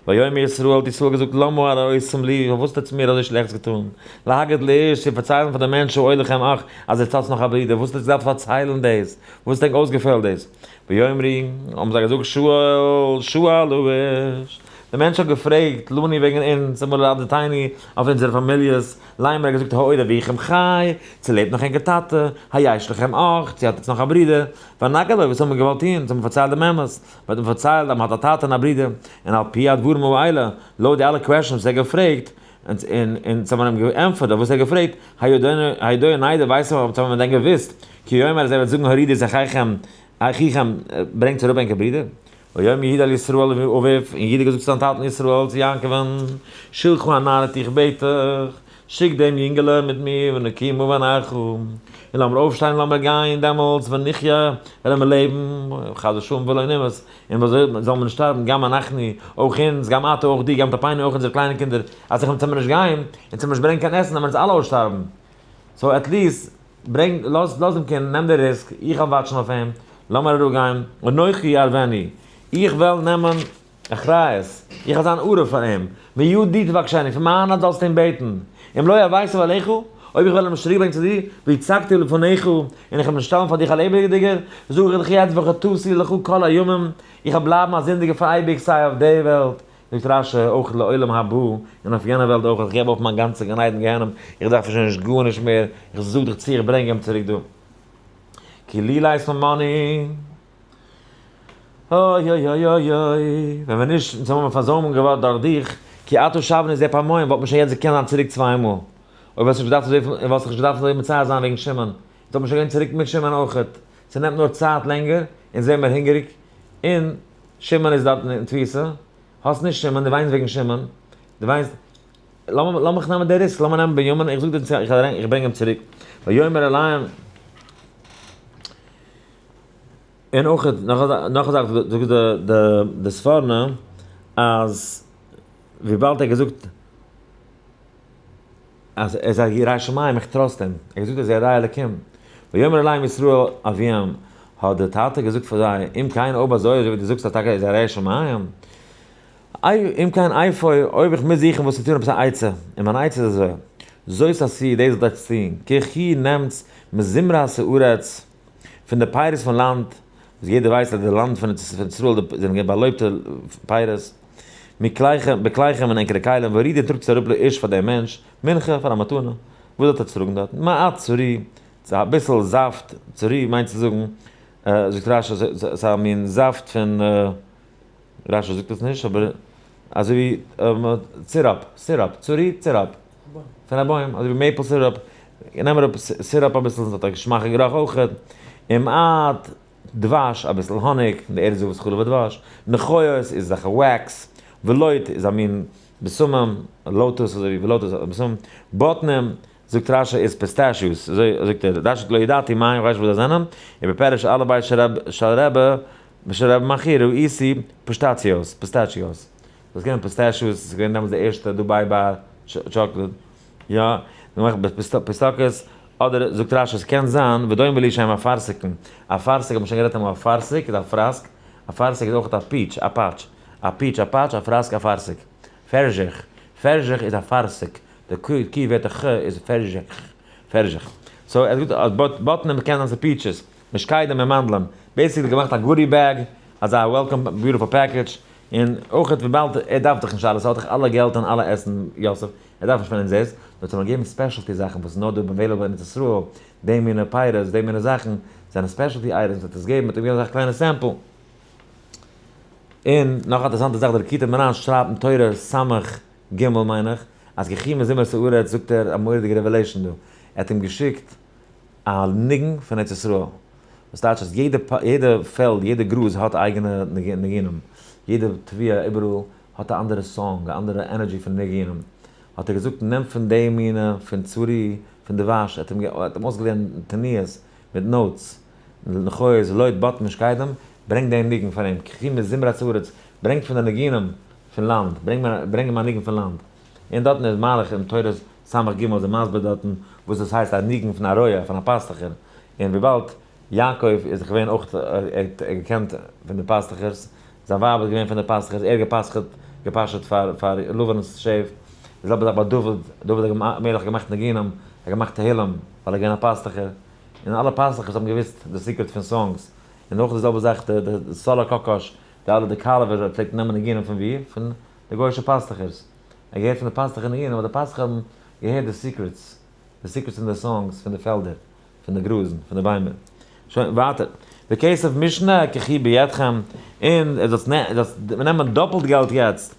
Speaker 1: ויאמר ישראל, האט ישראל געזאגט, למה הרעותם לי, פארוואס האט עטס מיר אזוי שלעכטס געטאן? להגיד לאיש, צו פארציילן פאר דעם מענטש העוד לכם אח, אז עטס האטס נאך א ברודער, וואס האט עטס געדארפט פארציילן דאס? וואס האט ענק אויסגעפעלט דאס? ויאמרו, האבן זיי געזאגט, שאל, שאל האיש, דער מענטש האט געפרעגט, לנו וועגן אונז, ומולדתנו, אויף אונזערע פאמיליעס, לאמר האט געזאגט, העוד אביכם חי, צו לעבט נאך ענקער טאטע, היש לכם אח, צו האט עטס נאך א ברודער, ונגד לו, וואס האבן מיר געוואלט טון, אונז האבן פארציילט דעם אמת, מען האט אים פארציילט אז מען האט א טאטע און א ברודער, און על פי הדברים האלה, לויט די אלע questions וואס ער האט געפרעגט, און אונז האבן אים געענטפערט אויף וואס ער האט געפרעגט, הידוע נדע, ווייסן מיר, האבן מיר דען געוואוסט, כי יאמר אז ער וועט זאגן הורידו את אחיכם, אחיכם, ברענגטס אראפ ענקער ברודער. ויאמר יהודה אל ישראל אביו, און יהודה האט געזאגט צו זיין טאטן ישראל, צו יעקב'ן, שלחה הנער אותי איך בעט דיך, שיק דעם יונגעלע מיט מיר, ונקומה ונלכה, און לאמיר אויפשטיין און לאמיר גיין, דעמאלטס ונחיה, וועלן מיר לעבן, חס ושלום ולא נמות, און ווי אזוי זאל מען נישט שטארבן, גם אנחנו, אויך אונז, גם אתה, אויך דו, גם טפנו, אויך אונזערע קליינע קינדער, אז איך אונז וועלן מיר נישט גיין, אונז וועלן מיר נישט ברענגען קיין עסן, וועלן מיר אונז אלע אויסשטארבן. so at least, ברענג, לאז, לאז דעם קינד, נעם די risk, איך וועל watch ן אויף אים, לאמיר אראפגיין, אנכי אערבנו, איך וועל נעמען אחריות, איך וועל זיין ערב פאר אים, מידי תבקשנו, פון מיין האנט זאלסטו אים בעטן, אם לא הבאתיו אליך, אויב איך וועל אים נישט צוריקברענגען צו דיר, והצגתיו לפניך, און איך וועל אים נישט שטעלן פאר דיך א לעבעדיגער, זאג איך דיך יעצט וחטאתי לך כל הימים, איך וועל בלייבן א זינדיגער פאר אייביג סיי אויף די וועלט, זאגט רשי, אויך לעולם הבא, און אויף יענע וועלט אויך, איך געב אויף מיין גאנצע גן עדן גיהנום, איך דארף שוין נישט גארנישט מער, איך זאג דיך צו איך ברענג אים צוריק דא. כי לי לית ממני. אוי אוי אוי אוי אוי, ווען ווען נישט אונז האבן מיר פארזוימונג געווארן דורך דיך, כי אתה שבנו זה פעמיים, וואלט מען שוין יעצט געקענט זיין צוריק צוויי מאל. אויב וואלסט נישט געדארפט אזוי, וואלסט נישט געדארפט אזוי מצער זיין וועגן שמעון, אונז וואלט מען שוין געווען צוריק מיט שמעון אויכעט. ס'נעמט נאר צייט לענגער, אונז ווערן מיר הונגעריג, און שמעון איז דארטן אין תפיסה, האסט נישט שמעון, דו וויינסט וועגן שמעון, דו וויינסט, לאמיך נעמען די risk, לאמיר נעמען בנימין, איך זאג דיר צו, איך ברענג אים צוריק, ויאמר אליהם, און אויך, נאך א זאך זאגט די ספורנו, אז וויבאלד ער האט געזאגט אז ער איז א ירא שמים, איך trust אים, ער האט געזאגט ער איז א ירא אלקים, ויאמר אליהם ישראל אביהם, האט דער טאטע געזאגט פאר זיי, אם כן אויב אזוי, אזוי ווי דו זאגסט אז טאקע ער איז א ירא שמים, אם כן איפה, אויב איך מוז זוכן וואס צו טון עפעס א עצה, און מיין עצה איז אזוי, זאת עשו, דאס זאלט עטץ טון, קחו נעמטס מזמרת הארץ, פון די פירות פון לאנד, וואס יעדער ווייסט אז די לאנד פון ארץ ישראל זענען געווען באלויבטע פירות, מכליכם, בכליכם אין ענקערע כלים, והורידו טראגטס אראפ לאיש פאר דעם מענטש, מנחה פאר א מתנה, וואס זאלט עטץ טראגן דארטן? מעט צרי, אביסל זאפט, צרי מיינט צו זאגן, זאגט רשי, ס'איז א מין זאפט פון, רשי זאגט עס נישט, אבער אזוי ווי syrup, syrup, צרי, syrup, פון א בוים, אזוי ווי maple syrup, נעם אראפ syrup אביסל, עס האט א געשמאקע גערוך אויך, ומעט דבש, אביסל האניג, פון די ערד איז דא וואס חלב ודבש, ניחוחות איז אזעלכע wax, ולוט איז א מין בשמים, lotus אזוי ווי lotus בשמים, בוטנים, זאגט רשי איז pistachios, אזוי זאגט ער, רשי זאגט לא ידעתי מה הם, איך ווייס נישט וואס זיי זענען, ובפירוש אלף בית של רבי, של רבי מכיר ראיתי פוסטאציוס, pistachios. דאס געווען pistachios, ס'איז געווען דעמאלטס די ערשטע דובאי bar chocolate, יא, געמאכט פיסטאקעס, אדער זאגט רשי ס'קען זיין ודומה לי שהם אפרסקין, אפרסק האט מען שוין גערעדט אמאל, אפרסק איז א פראסק, אפרסק איז אויך א peach, א פאטש, א peach, א פאטש, א פראסק, אפרסק. פערזיך, פערזיך איז א פארסיק, די ק ק ווערט א ח איז פערזיך, פערזיך. so ער זאגט אז בוטנים קען זיין ס'איז peaches, ושקדים און מאנדלען. basically געמאכט א goodie bag, אזא welcome beautiful package, און אויך וויבאלד ער דארף דאך נישט אלעס, ער האט דאך אלע געלט און אלע עסן יוסף, ער דארף נישט פון אונז דאס, נאר צו געבן specialty זאכן וואס איז נאר דא available אין ארץ ישראל, די מינע פירות, די מינע זאכן, זענען specialty items, וועט עס געבן, מ'האט אים געגעבן אזא קליינע sample. און נאך א אינטערעסאנטע זאך, דער ליקוטי מוהר"ן שרייבט אין תורה סמך ג מיין איך, אז קחו מזמרת הארץ זאגט ער א מורא'דיגע revelation דא, ער האט אים געשיקט א ניגון פון ארץ ישראל. דאס טייטש אז יעדע יעדע פעלד, יעדע גראז האט אייגענע ניגונים, יעדע תבואה איבעראל האט א אנדערע song, א אנדערע energy פון ניגונים. האט ער געזאגט נעם פון די מינע, פון צורי, פון דבש, ער האט אים אויסגעלערנט תנועות מיט notes, נחוז, לויט בטן שקדים, ברענג דעם ניגון פאר אים, קחי מזמרת הארץ, ברענג פון די ניגונים פון לאנד, ברענג אים א ניגון פון לאנד. און דארטן איז מאריך אין תורת סמך ג איז ער מסביר דארטן וואס דאס הייסט א ניגון פון א רועה, פון א פאסטוכער, און וויבאלד יעקב איז דאך געווען אויך, ער האט געקענט פון די פאסטוכערס, זיין ווייב איז געווען פון די פאסטוכערס, ער האט געפאסטכעט, געפאשעט פאר פאר לבן'ס שעף, די זעלבע זאך ביי דוד, דוד המלך האט געמאכט ניגונים, ער האט געמאכט תהילים, ווייל ער איז געווען א פאסטוכער, און אלע פאסטוכערס האבן געוואוסט די secret פון songs, און אויך די זעלבע זאך די די סאלא קאקאש, די אלע די קאלעווער פלעגט נעמען ניגונים פון וואו? פון די גוי'אישע פאסטוכערס, ער האט געהערט פון די פאסטוכער ניגונים, ווייל די פאסטוכער האבן געהערט די secrets, די secrets אין די songs פון די פעלדער. פון די גראזן, פון די ביימער. שוין, ווייטער. וכסף משנה קחו בידכם, און ער זאל נעמען דאפלט געלט יעצט.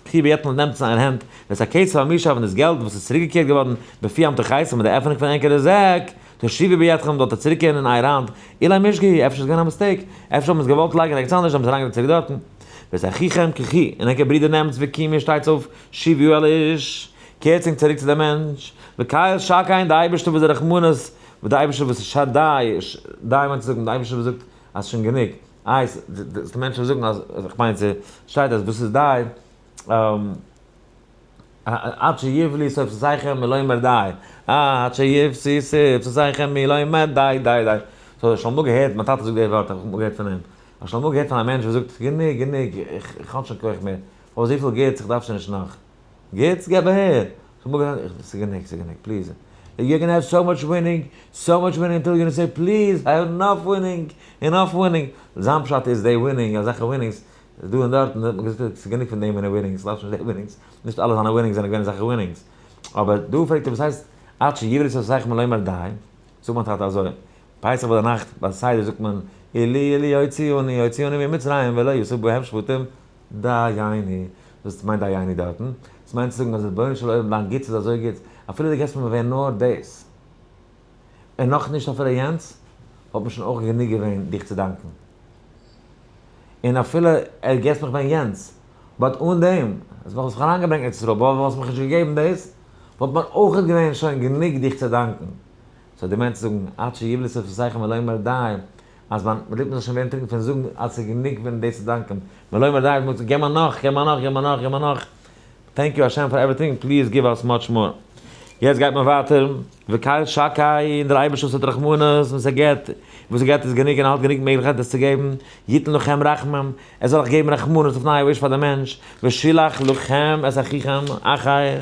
Speaker 1: קחו בידכם נעמט עס אין אייער הענט, ואת הכסף המושב און דאס געלט וואס איז צוריקגעקערט געווארן בפי אמתחתיכם מיט די עפענונג פון ענקערע זעק, תשיבו בידכם זאלט איר צוריקקערן אין אייער האנט, אולי משגה, אפשר איז געווען א mistake, אפשר האבן עס געוואלט לייגן ערגעץ אנדערש, האבן עס אריינגעלייגט צוריק דארטן. ואת אחיכם קחו, און ענקער ברודער נעמטס וקומו שטייטס אויף, שובו אל האיש. קערט זיך צוריק צו דעם מענטש, וקל שקי און די אייבערשטער וואס איז רחמנות, וואס די אייבערשטער וואס איז שדי, די מיינט צו זאגן די אייבערשטער וואס זאגט אז ס'איז שוין גענוג, איי די מענטשן וואס זאגן אז, איך מיין ס'שטייט אז וואס איז די, עד שיבלו שפתותיכם מלומר די, עד שיפצו שפתותיכם מלומר די די די, so איך האב שוין אמאל געהערט, מיין טאטע זאגט די ווארט, איך האב אמאל געהערט פון אים, איך האב שוין אמאל געהערט פון א מענטש וואס זאגט גענוג גענוג, איך האב שוין כח מער, איך האב אזויפיל גוטס איך דארף שוין נישט נאך. גוטס געב אהער! ס'איז גענוג, ס'איז גענוג, please. You're gonna have so much winning, so much winning until you're gonna say please, I have enough winning, enough winning. זיין פשט איז די winning, אזעלכע winnings, דא און דארט, און האט מען געזאגט ס'איז גענוג פון די מיני winnings, לאז שוין די winnings, נישט אלע זיינע winnings זענען געווען אזעלכע winnings. אבער דא פרעגט ער וואס הייסט עד שיבלו שפתותיכם מלומר די, זאגט מיין טאטע אזוי, פסח ביי די נאכט ביי סדר זאגט מען אילו אילו הוציאנו הוציאנו ממצרים ולא ישא בהם שבטים, דייני, וואס מיינט דייני דארטן? עס מיינט צו זאגן אז רבונו של עולם דיין גוטס איז אזוי גוט, אפילו דו געבסט מיר ווען נאר דאס, און נאך נישט אפילו יענץ, וואלט מיר שוין אויך גענוג געווען דיך צו דאנקען. און אפילו ער געבסט מיך ווען יענץ, but אן דעם, אז וואלסט מיך אריינגעברענגט ארץ ישראל, but וואלסט מיך נישט געגעבן דאס, וואלט מיר אויך געווען שוין גענוג דיך צו דאנקען. so דו מיינסט צו זאגן, עד שיבלו שפתותיכם מלומר די, אז מיין ליפן זאל שוין ווערן טרוקן פון זאגן אז ס'איז גענוג פון דאס צו דאנקען, מלומר די, מוז געב מיר נאך, געב מיר נאך, געב מיר נאך, געב מיר נאך, thank you השם פאר everything, please give us much more. יעצט גייט מען ווייטער, וקל שקי, און דער אייבערשטער וואס האט רחמנות, וואס ער געבט, וואס ער געבט איז גענוג און האט גענוג מעגליכקייט עס צו געבן, יתן לכם רחמים, ער זאל אייך געבן רחמנות לפני האיש פאר דעם מענטש, ושילח לכם את אחיכם אחר.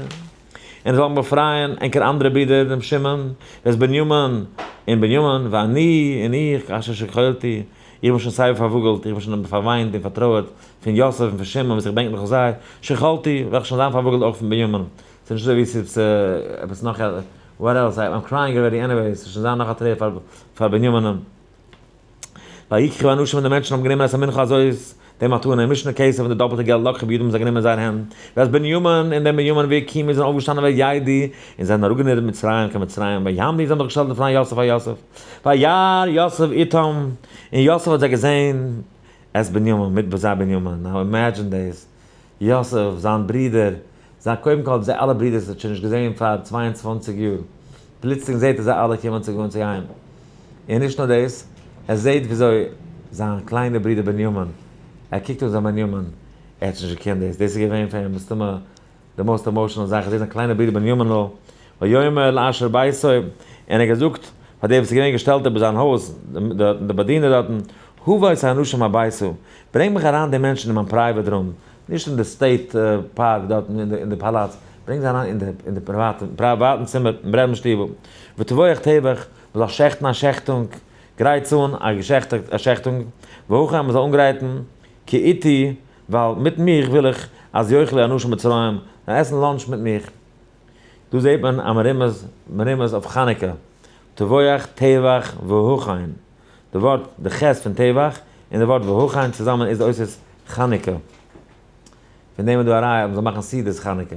Speaker 1: און זאלן באפרייען ענקער אנדערע ברודער דעם שמעון, ואת בנימין, און בנימין, ואני, און איך, אשר שכלתי, איך בין שוין סייווי פארוואגלט, איך בין שוין פארוויינט און פארטרויערט פון יוסף און פון שמעון וואס איך בענק נאך זיי, שכלתי, וועל איך שוין זיין פארוואגלט אויך פון בנימין. ס'איז נישט אזוי ווי ס'איז עפעס נאך א, what else, I'm crying already anyway, ס'זאל שוין זיין נאך א טרער פאר בנימינ'ן. ויקחו האנשים און די מענטשן האבן גענומען את המנחה הזאת, די מתנה, משנה כסף און די דאפלטע געלט לקחו בידם האבן זיי גענומען אין זייער הענט, ואת בנימין און דעם בנימין ויקומו זענען אויפגעשטאנען וירדו און זענען אראפגענידערט מצרים קיין מצרים ויעמדו זיי האבן זיך געשטעלט לפני יוסף פאר יוסף, וירא יוסף אותם און יוסף האט זיי געזען, את בנימין מיט זיי בנימין, now imagine דאס, יוסף זיין ברודער, זיין קודם כל האט זיי אלע ברודערס האט שוין נישט געזען פאר 22 יאר, פלוצלינג זעט ער זיי אלע קומען צו גיין צו אים, און נישט נאר דאס, ער זעט וויאזוי זיין קליינער ברודער בנימין, ער קוקט אן זיין בנימין, ער האט נישט געקענט דאס, דאס איז געווען פאר אים מסתמא די most emotional זאך, ער זעט זיין קליינער ברודער בנימינ'ל, ויאמר לאשר ביתו, און ער האט געזאגט פאר די וואס איז געווען געשטעלט איבער זיין הויז, די באדינער דארטן, הבא את האנשים הביתה, ברענג מיך אריין די מענטשן אין מיין private room, נישט אין די state park דארטן אין די פאלאץ, ברענג זיי אריין אין די פריוואטן צימער אין ברעמען שטיבל, וטבוח טבח, מען זאל שעכטן א שעכטונג, גרייטס אן א שעכטונג, והכן מען זאל אנגרייטן, כי איתי, ווייל מיט מיך וויל איך אז יאכלו אנשים מצרים, זיי עסן lunch מיט מיך. דא זעט מען א מרומז מרומז אויף חנוכה, טבוח טבח והכן, די ווארט די ח' פון טבח און די ווארט והכן צוזאמען איז די אותיות חנוכה. פון דעם איז דא א ראיה אז מ'זאל מאכן סעודות חנוכה.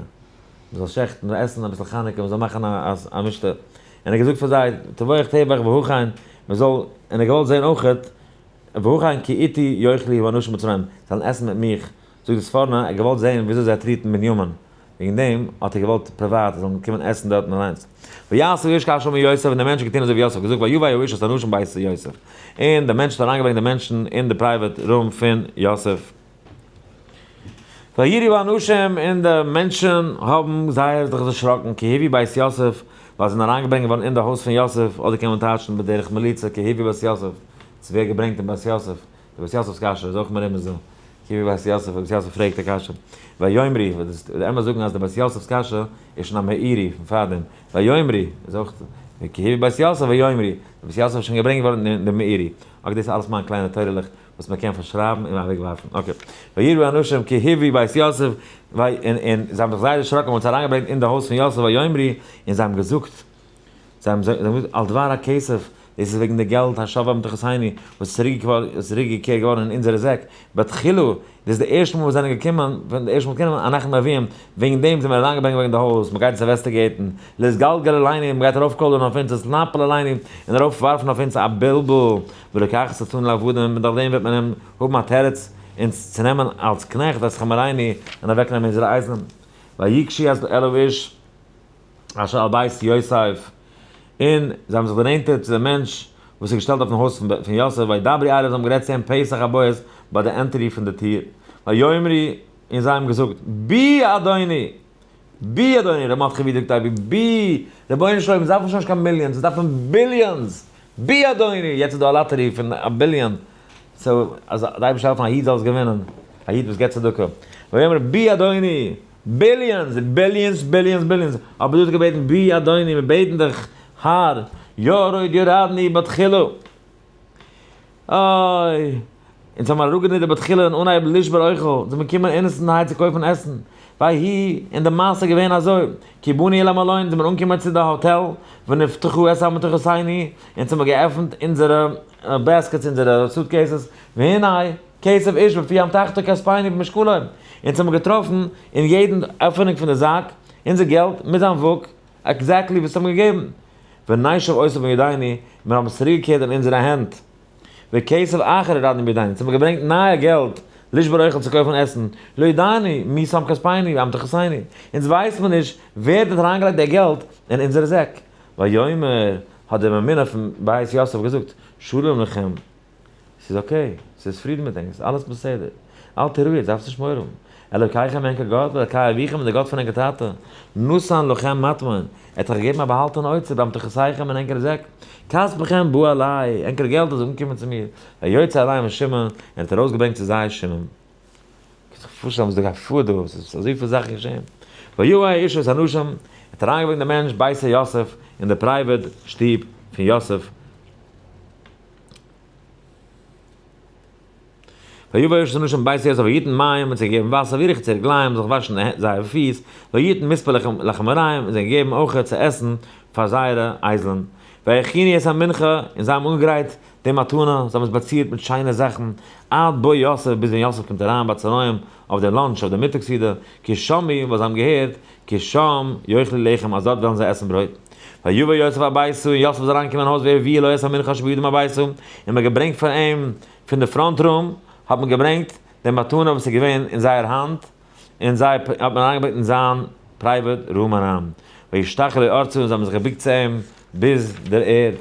Speaker 1: מ'זאל שעכטן, מ'זאל עסן אביסל חנוכה, מ'זאל מאכן א משתה. און ער האט געזאגט פאר זיי, טבוח טבח והכן, מען זאל, און ער האט געוואלט זען אויכעט, והכן כי איתי יאכלו האנשים במצרים, זיי זאלן עסן מיט מיך, זאגט די ספורנו, ער האט געוואלט זען וויאזוי זיי treat ן בנימין, וועגן דעם האט ער געוואלט פריוואט זיי זאלן קומען עסן דארטן אליינס. ויעש האיש כאשר אמר יוסף, און דער מענטש האט געטון אזוי ווי יוסף האט געזאגט, ויבא האיש את האנשים בית יוסף, און דער מענטש האט אריינגעברענגט די מענטשן אין די private room פון יוסף. ויראו האנשים, און די מענטשן האבן זייער זיך דערשראקן, כי הביאו בית יוסף, ווייל זיי זענען אריינגעברענגט געווארן אין די הויז פון יוסף, אדער קען מען טייטשן בדרך מליצה כי הביאו בית יוסף, ס'ווערט געברענגט אין בית יוסף, די בית יוסף'ס קשיא איז אויך מרומז דא, כי הביאו בית יוסף, די בית יוסף פרעגט א קשיא, ויאמרו, די אמת זאגן אז די בית יוסף'ס קשיא איז שוין א מאירי פון פארדעם, ויאמרו איז אויך, כי הביאו בית יוסף ויאמרו, די בית יוסף איז שוין געברענגט געווארן אין די מאירי, okay דאס איז אלעס מיין קליינע תורה'לעך וואס מען קען פארשרייבן און אוועקווארפן, okay. ויראו האנשים כי הביאו בית יוסף, און זיי האבן זיך זייער דערשראקן ווען מ'האט זיי אריינגעברענגט אין די הויז פון יוסף ויאמרו, און זיי האבן געזאגט, זיי האבן געזאגט על דבר הכסף, דאס איז וועגן די געלט השב באמתחתינו, וואס איז צוריקגעקערט געווארן אין אונזערע זעק, בתחילה, דאס איז די ערשטע מאל וואס זענען געקומען, ווען די ערשטע מאל קומען אנחנו מביאים, וועגן דעם זענען מיר אריינגעברענגט געווארן אין די הויז, מען גייט אונז investigate ן, להתגלגל עלינו, מען גייט ארויפקוילערן אויף אונז, להתנפל עלינו, און ארויפווארפן אויף אונז א בלבול, ולקחת אותנו לעבדים, און דורך דעם וועט מען אים האבן א תירוץ אונז צו נעמען אלס קנעכט, ואת חמורינו, און אוועקנעמען אונזערע אייזלען. ויגשו אל האיש אשר על בית יוסף, און זיי האבן זיך דערנענטערט צו דעם מענטש וואס איז געשטעלט אויפן הויז פון יוסף, וידברו אליו, זיי האבן גערעדט צו אים פתח הבית, ביי די entry פון די טיר, ויאמרו, און זיי האבן געזאגט, בי אדוני! בי אדוני! ר' מרדכי ווי זאגט אייביג, בי! רבונו של עולם, אונז דארפן שוין נישט קיין millions, אונז דארפן billions! בי אדוני! יעצט איז דא א lottery פון א ביליאן, so אז די אייבערשטער העלפן א איד זאל עס געווינען, א איד וואס געבט צדקה, ויאמר בי אדוני! billions! billions! billions! billions! אבער דו האסט געבעטן בי אדוני, מיר בעטן דיך, האר, ירד ירדנו בתחילה! אוי! אונז האבן אראפגענידערט בתחילה אין אנהייב לשבור אוכל, אונז זענען געקומען אינעסנהייט צו קויפן עסן, ויהי, און די מעשה איז געווען אזוי, כי באנו אל המלון, זענען מיר אנגעקומען צו די האטעל, ונפתחו את אמתחתינו, אונז האבן געעפנט אונזערע baskets, אונזערע suitcases, והנה, כסף איש בפי אמתחתו כספינו במשקלו, אונז האבן געטראפן אין יעדן עפענונג פון די זאק, אונזער געלט מיט זיין וואג, exactly וואס האבן געגעבן. ונשב אותו בידינו, מיר האבן עס צוריקגעקערט אין אונזערע הענט. וכסף אחר הורדנו בידינו, אונז האבן געברענגט נייע געלט, לשבור אוכל צו קויפן עסן, לא ידענו מי שם כספינו באמתחתינו, אונז ווייסט מען נישט ווער האט אריינגעלייגט די געלט אין אונזערע זעק. ויאמר, האט דער ממונה פון בית יוסף געזאגט, שלום לכם, ס'איז okay, ס'איז פרידן מיט ענק, ס'איז אלעס בסדר. אל תיראו, עטס דארפטס נישט מורא האבן. אלוקיכם ענקער גאט, ואלוקי אביכם און דער גאט פון ענקער טאטע, נתן לכם מטמון, ער האט אייך געגעבן א באהאלטענע אוצר באמתחתיכם אין ענקערע זעק. כספכם בא אלי, ענקער געלט איז אנגעקומען צו מיר. ויוצא אליהם שמעון, און ער האט ארויסגעברענגט צו זיי שמעון. קענסט זיך פארשטעלן וואס דא גייט פאר דא, ס'איז אזויפיל זאכן געשען. ויבא האיש את האנשים, ער האט אריינגעברענגט דעם מענטש ביתה יוסף, אין די private שטוב פון יוסף, ויבא האיש את האנשים ביתה יוסף ויתן מים, און זיי געגעבן וואסער, וירחצו רגליהם, זיך וואשן זייער פיס, ויתן מספוא לחמוריהם, און זיי געגעבן אויך צו עסן פאר זייערע אייזלען. ויכינו את המנחה, און זיי האבן אנגעגרייט די מתנה, זיי האבן עס באצירט מיט שיינע זאכן, עד בוא יוסף, ביז ווען יוסף קומט אריין בצהרים אויף די lunch, אויף די מיטאג סעודה, כי שמעו, ווייל זיי האבן געהערט, כי שם יאכלו לחם, אז דארט וועלן זיי עסן ברויט. ויבא יוסף הביתה, און יוסף איז אריינגעקומען אין הויז ויביאו לו את המנחה אשר בידם הביתה, און מען האט געברענגט פאר אים פון די front room, האט מען געברענגט די מתנה וואס איז געווען אין זייער האנט, און זיי האט מען אריינגעברענגט אין זיין private room אריין. וישתחו לו ארצה, און זיי האבן זיך געבוקט צו אים ביז דער ערד.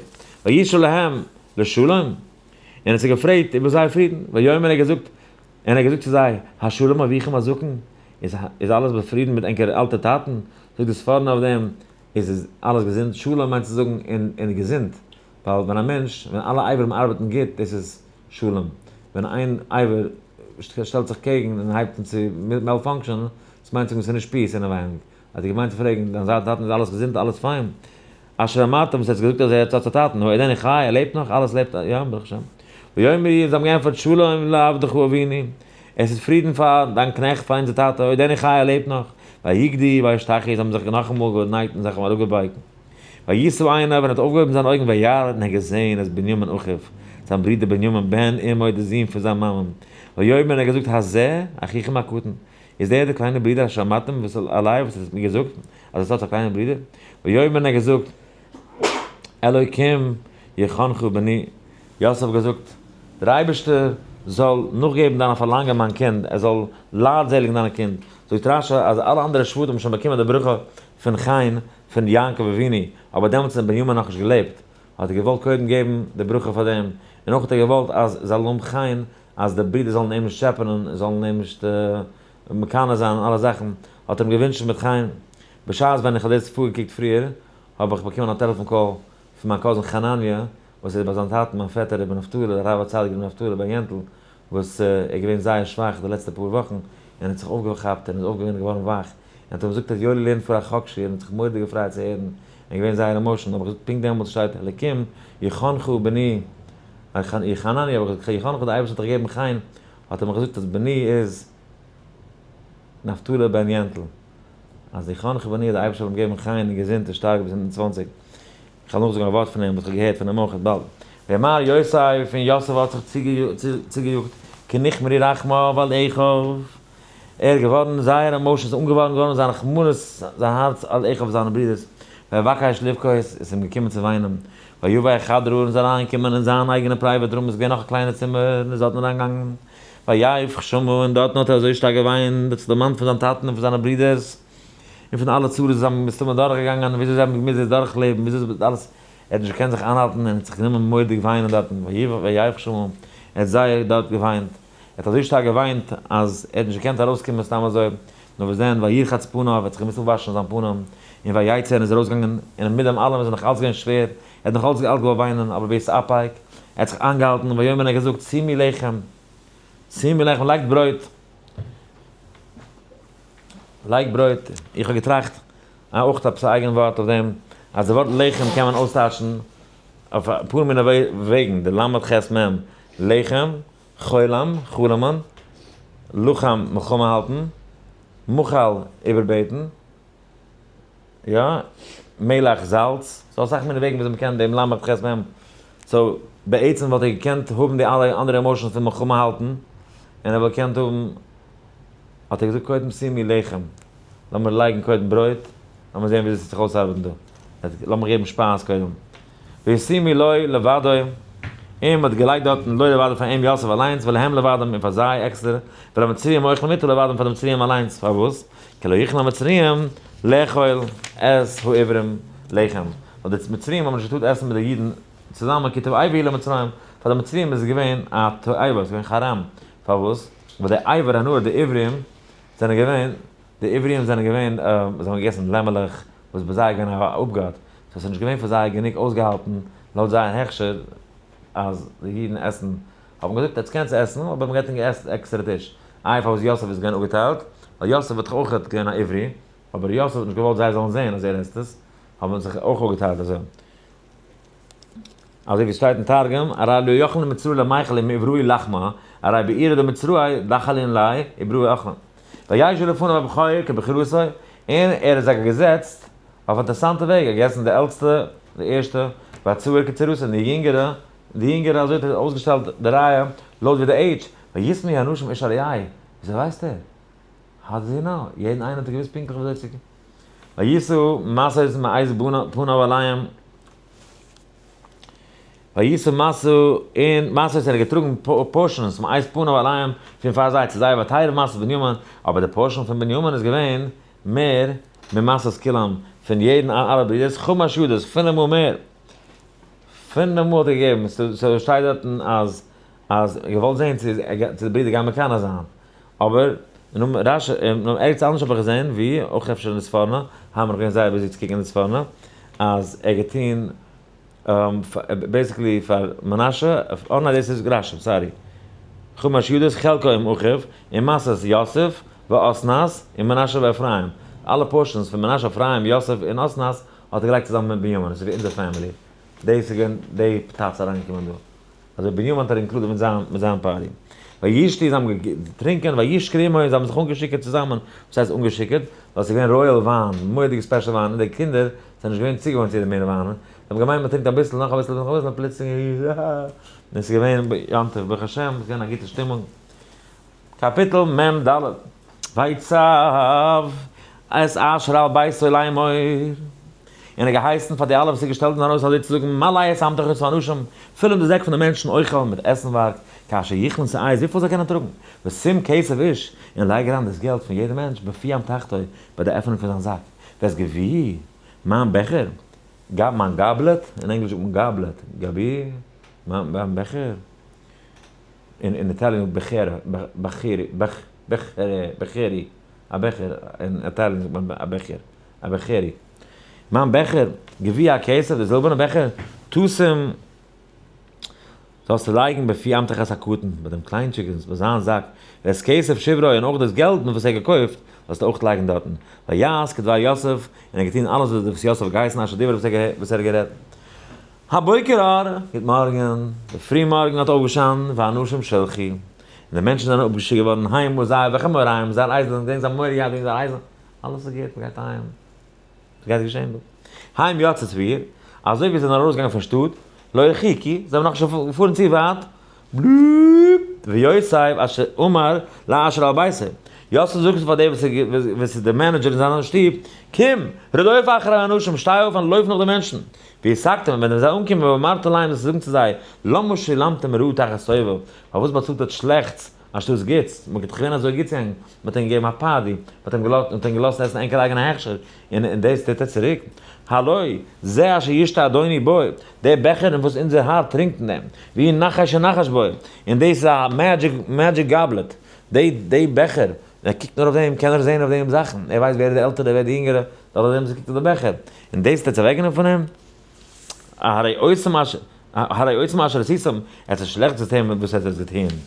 Speaker 1: וישאל להם לשלום, און ער האט זיי געפרעגט איבער זייער פרידן. ויאמר ער האט געזאגט, און ער האט געזאגט צו זיי, השלום אביכם הזקן, איז איז אלעס בפרידן מיט ענקער אלטע טאטן? זאגט די ספורנו אויף דעם, איז איז אלעס געזונט, שלום מיינט צו זאגן אין אין געזונט, ווייל ווען א מענטש, ווען אלע אברים ארבעטן גוט, דאס איז שלום, ווען איין אבר שטעלט זיך קעגן און הייבט אן צו malfunction, דאס מיינט צו זאגן ס'איז נישט peace אינעווייניג, האט ער געמיינט צו פרעגן, דיין זייט טאטן איז אלעס געזונט אלעס פיין? אשר אמרתם וואס ער האט געזאגט אז ער האט א טאטן, הוא עודנו חי, ער לעבט נאך, אלעס לעבט, יא, ברוך השם. ויאמרו, זיי האבן געענטפערט, שלום לעבדך אבינו, עס איז פרידן פאר דיין קנעכט, פאר אונזער טאטע, עודנו חי, ער לעבט נאך. ויגדו וישתחו, זיי האבן זיך נאכאמאל גענייגט און זיך אראפגעבייגט. וישא עיניו, און ער האט אויפגעהויבן זיינע אויגן, וירא, און ער האט געזען את בנימין אחיו, זיין ברודער בנימין, בן אמו, דער זון פון זיין מאמען. ויאמר, און ער האט געזאגט, הזה אחיכם הקטן, איז דער דער קליינער ברודער אשר אמרתם וואס אלי וואס האט מיר געזאגט אז עס האט א קליינער ברודער? ויאמר און ער האט געזאגט, אלוקים יחנך בני, יוסף האט געזאגט, דער אייבערשטער זאל נאכגעבן דיינע פארלאנגען מיין קינד, ער זאל לייטזעליגן דיינע קינד, זאגט רשי אז אלע אנדערע שבטים האבן שוין באקומען די ברכה פון חן פון יעקב אבינו, אבער דעמאלטס האט בנימין נאכנישט געלעבט, האט ער געוואלט קודם געבן די ברכה פאר דעם, און אויך האט ער געוואלט אז זאל האבן חן אז די ברידער זאלן אים נישט טשעפענען און זאלן אים נישט מקנא זיין און אלע זאכן, האט ער אים געווינטשן מיט חן. בשעת ווען איך האב דאס פארגעקוקט פריער, האב איך באקומען א טעלעפאן call פון מיין cousin חנניה, וואס איז ביי זיין טאטן מיין פעטער רבי נפתלי, הרב הצדיק רבי נפתלי בן יענטל, וואס איז געווען זייער שוואך די לעצטע פאר וואכן, און האט זיך אויפגעכאפט און איז אויפגעווען געווארן וואך, און האט אים געזאגט אז יואלי לערנט פאר א חק שיעור און האט זיך מורא'דיג געפרייט צו הערן, און געווען זייער emotional, האב איך געזאגט פונקט דעמאלטס שטייט אלקים יחנך בני, חנניה האב איך געזאגט יחנך די אייבערשטער האט דיך געגעבן חן, האט ער מיר געזאגט אז בני איז נפתלי בן יענטל, אז יחנך בני די אייבערשטער זאל אים געבן חן און געזונט און שטארק ביז 120. איך וועל נאכזאגן א ווארט פון אים וואס איך האב געהערט פון אים אויך באלד. וימהר יוסף, און יוסף האט זיך צוגעיאגט, כי נכמרו רחמיו על אחיו, ער איז געווארן זייער emotions, אנגעווארן געווארן זיין רחמנות, זיין הארץ על אחיו אויף זיינע ברידערס, ויבקש לבכות, עס איז אים געקומען צו וויינען, ויבא חדרה און איז אריינגעקומען אין זיין אייגענע private room, עס איז געווען נאך א קליינע צימער, און איז דארטן אריינגעגאנגען, ויבך שמה, און דארטן האט ער אזוי שטארק געוויינט, האט זיך דערמאנט פון זיין טאטן און פון זיינע ברידערס, און פון אלע צרות וואס זיי האבן מסתמא דורכגעגאנגען, און וויאזוי זיי האבן געמוזט דאס דורכלעבן, וויאזוי אלעס, ער האט נישט געקענט זיך איינהאלטן און האט זיך גענומען מורא'דיג וויינען דארטן, ויבך שמה, ער האט זייער דארט געוויינט, ער האט אזוי שטארק געוויינט אז ער האט נישט געקענט ארויסקומען סתם אזוי, נאר וואס דען, וירחץ פניו, ער האט זיך געמוזט אפוואשן זיין פנים, און ויצא און איז ארויסגעגאנגען, און מיט דעם אלעם איז נאך אלץ געווען שווער, ער האט נאך אלץ געוואלט וויינען, אבער ויתאפק, ער האט זיך איינגעהאלטן, ויאמר און ער האט געזאגט, שימו לחם, שימו לחם, לייגט ברויט. לייג ברויט, איך האב געטראכט אויך עפעס א אייגענע ווארט אויף דעם, אז די ווארט לחם קען מען אויסטייטשן אויף אפאר מיני וועגן, די למד ח' מ', לחם, חולם, חלומ'ן, לחם, מלחמה האלטן, מחל, איבערבעטן, יא, מלח, זאלץ, ס'דא אסאך מיני וועגן וויאזוי מ'קען דעם למד ח' מ', so בעצם וואלט ער געקענט האבן די אלע אנדערע emotions פון מלחמה האלטן, און ער וואלט געקענט האבן. האט ער געזאגט קודם שימו לחם, לאמיר לייגן קודם ברויט, לאמיר זען וויאזוי ס'וועט זיך אויסארבעטן דא, לאמיר געבן שפייז קודם. וישימו לו לבדו, און מ'האט געלייגט דארטן לו לבדו פאר אים יוסף אליינס, ולהם לבדם און פאר זיי עקסטער, ולמצרים אוכלים איתו לבדם פאר די מצריים אליינס, פארוואס? כי לא יכלו המצרים לאכול את העברים לחם, ווייל די מצריים האבן נישט געטארט עסן מיט די אידן צוזאמען, כי תועבה היא למצרים, פאר די מצריים איז עס געווען א תועבה, עס איז געווען חרם, פארוואס? ווייל די עבר הנהר די עברים זענען געווען, די עברים זענען געווען, זיי האבן געגעסן לעמעלעך, וואס ביי זיי איז געווען א אפגאט, so עס איז נישט געווען פאר זיי גענוג אויסגעהאלטן לויט זייער הכשר אז די אידן עסן, האט מען געזאגט עטס קענטס עסן אבער מען געט ענק עסן עקסטערע טיש, איי פארוואס יוסף איז געווען אפגעטיילט, ווייל יוסף האט דאך אויך געווען א עברי, אבער יוסף האט נישט געוואלט זיי זאלן זען אז ער עסט עס, האט מען זיך אויך אפגעטיילט אזוי. אזוי ווי שטייט אין תרגום, ארי לא יכלין מצראי למיכל עם עבראי לחמא, ארי בעירא דמצראי דחלין ליה עבראי אכלין. וישב לפניו הבכור כבכורתו, און ער האט זיי געזעצט אויף א אינטערעסאנטע וועג, ער האט געגעסן די עלטסטע, די ערשטע, והצעיר כצעירתו, און די יונגערע, די יונגערע, אזוי האט ער אויסגעשטעלט די רייע לויט ווי די עידזש, ויתמהו האנשים איש אל רעהו, וויאזוי ווייסט ער? How does he know? יעדן איינער האט ער געוואוסט פונקטליך וויאזוי צו. וישא משאות מאת פניו אליהם. וישא משא און משאות ער האט געטראגן portions מאת פניו אליהם פון פאר זיי צו זיי ותרב משאת בנימין, אבער די portion פון בנימין איז געווען מער ממשאת כולם פון יעדן אלע ברידערס חמש ידות פינף מאל מער, פינף מאל האט ער געגעבן, so שטייט דארטן אז אז געוואלט זען צו די ברידער גייען מקנא זיין, אבער אין רשי אין ערגעץ אנדערש האב איך געזען ווי אויך אפשר אין די ספורנו, האמער געווען זייער busy צו קוקן אין די ספורנו, אז ער האט געטון basically פאר מנשה, אה ניין דאס איז רשי, sorry, חמש ידות חלקו עם אחיו, און משאת יוסף, ואסנת, און מנשה ואפרים, אלע portions פון מנשה אפרים יוסף און אסנת האט ער געלייגט צוזאמען מיט בנימין, עס איז ווי אונזער family, דאס איז געווען די פאטאץ אריינגעקומען דא. אזוי בנימין האט ער included מיט זיין מיט זיין party. וישתו זיי האבן געטרינקען, וישכרו עמו און זיי האבן זיך אנגעשיקערט צוזאמען, וואס הייסט אנגעשיקערט? ווייל עס איז געווען royal וויין, מורא'דיגע special וויין, און די קינדער זענען נישט געווען צוגעוואוינט צו די מינע וויינען, זיי האבן געמיינט מען טרינקט אביסל, נאך אביסל, נאך אביסל, און פלוצלינג און עס איז געווען יום טוב, ברוך השם, עס איז געווען א גוטע שטימונג. קאפיטל מ ד, ויצו את אשר על ביתו לאמור. און ער האט געהייסן פאר די אלע וואס איז געשטעלט אין זיין הויז אזוי צו זאגן, מלא את אמתחות האנשים, פיל אן די זעק פון די מענטשן אוכל מיט עסנווארג, כאשר יכלון שאי, וויפיל זיי קענען טראגן, ושים כסף איש, און לייג אריין דאס געלט פון יעדע מענטש בפי אמתחתו, ביי די עפענונג פון זיין זאק, ואת גביעי, מיין בעכער, גאב מיין goblet, אין ענגליש זאגט מען goblet, גביע, מיין בעכער, אין Italian בעכער, בעכערי, בעכערי, א בעכער, אין Italian זאגט מען א בעכער, א בעכערי. מיין בעכער, גביע הכסף, די זילבערנע בעכער, תשים, זאלסטו לייגן בפי אמתחת הקטן, ביי דעם קליינטשיגן, ביי זיין זאק, ואת כסף שברו, און אויך דאס געלט מיט וואס ער האט געקויפט, זאלסטו אויך לייגן דארטן. ויעש כדבר יוסף, און ער האט געטון אלעס וואס יוסף האט געהייסן, אשר דיבר וואס ער האט גערעדט. הבוקר אור, גוט מארגן, דער פרי מארגן האט אויפגעשיינט, והאנשים שלחו, און די מענטשן זענען אפגעשיקט געווארן, המה זיי, וחמוריהם, זייער אייזלען, געדענק זיי האבן מורא געהאט וועגן זייער אייזלען, אלעס איז גוט, מען גייט אהיים, וואס גייט געשען דא? הם יצאו העיר, אזוי ווי זיי זענען ארויסגעגאנגען פון שטאט, לא הרחיקו, זיי האבן נאכנישט געפארן צו ווייט, בלופ, ויוסף אשר אמר לאשר על ביתו, יוסף זאגט פאר דעם וואס איז דער manager אין זיין שטוב, קום, רדוף אחרי האנשים, שטיי אויף און לויף נאך די מענטשן, והשגתם, און ווען זיי אנקומען ואמרת להם זאלסטו זאגן צו זיי, למה שילמתם רעה תחת טובה, פארוואס באצאלט עטץ שלעכטס אנשטאטס גוטס, מען האט געווען אזוי גוט צו ענק, מען האט ענק געגעבן א party, מען האט אים געלאזט, מען האט ענק געלאזט עסן ענקער אייגענע הכשר, און און דאס טוט ער צוריק? הלא זה אשר ישתה אדוני בו, דער בעכער אין וואס אונזער האר טרינקט אין דעם, והוא נחש שנחש בו, און דאס איז א magic magic goblet, די די בעכער, ער קוקט נאר אויף דעם קען ער זען אויף דעם זאכן, ער ווייסט ווער איז די עלטערע ווער די יונגערע, דורך דעם וואס ער קוקט אויף די בעכער, און דאס טוט אוועקנעמען פון אים, הרי עושים אשר הרי עושים אשר עשיתם, עס איז שלעכט צו טון וואס עס איז געטון.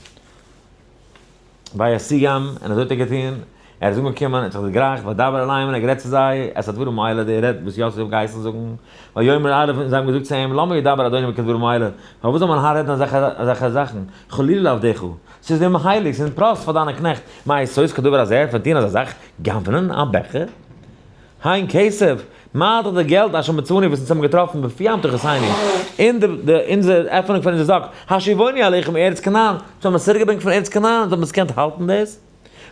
Speaker 1: וישיגם, און אזוי האט ער געטון, ער איז אנגעקומען, ער האט זיך דערגרייכט, וידבר אליהם, און ער האט גערעדט צו זיי, את הדברים האלה, די רעד וואס יוסף האט געהייסן זאגן, ויאמר אליו, און זיי האבן געזאגט צו אים, למה ידבר אדוני כדברים האלה, פארוואס זאל מיין האר רעדן אזעלכע זאכן, חלילה לעבדיך, ס'איז אומהייליג, ס'איז פראסט פאר דיינע קנעכט, מה עשות כדבר הזה, פון טון אזא זאך, גנב'נען א בעכער? הן כסף, מה דאך די געלט אשר מצאנו וואס אונז האבן געטראפן בפי אמתחתינו, אין די אונזער עפענונג פון אונזער זאק, השיבוני עליכם מארץ כנען, אונז האבן עס צוריקגעברענגט פון ארץ כנען, אונז האבן עס געקענט האלטן דאס?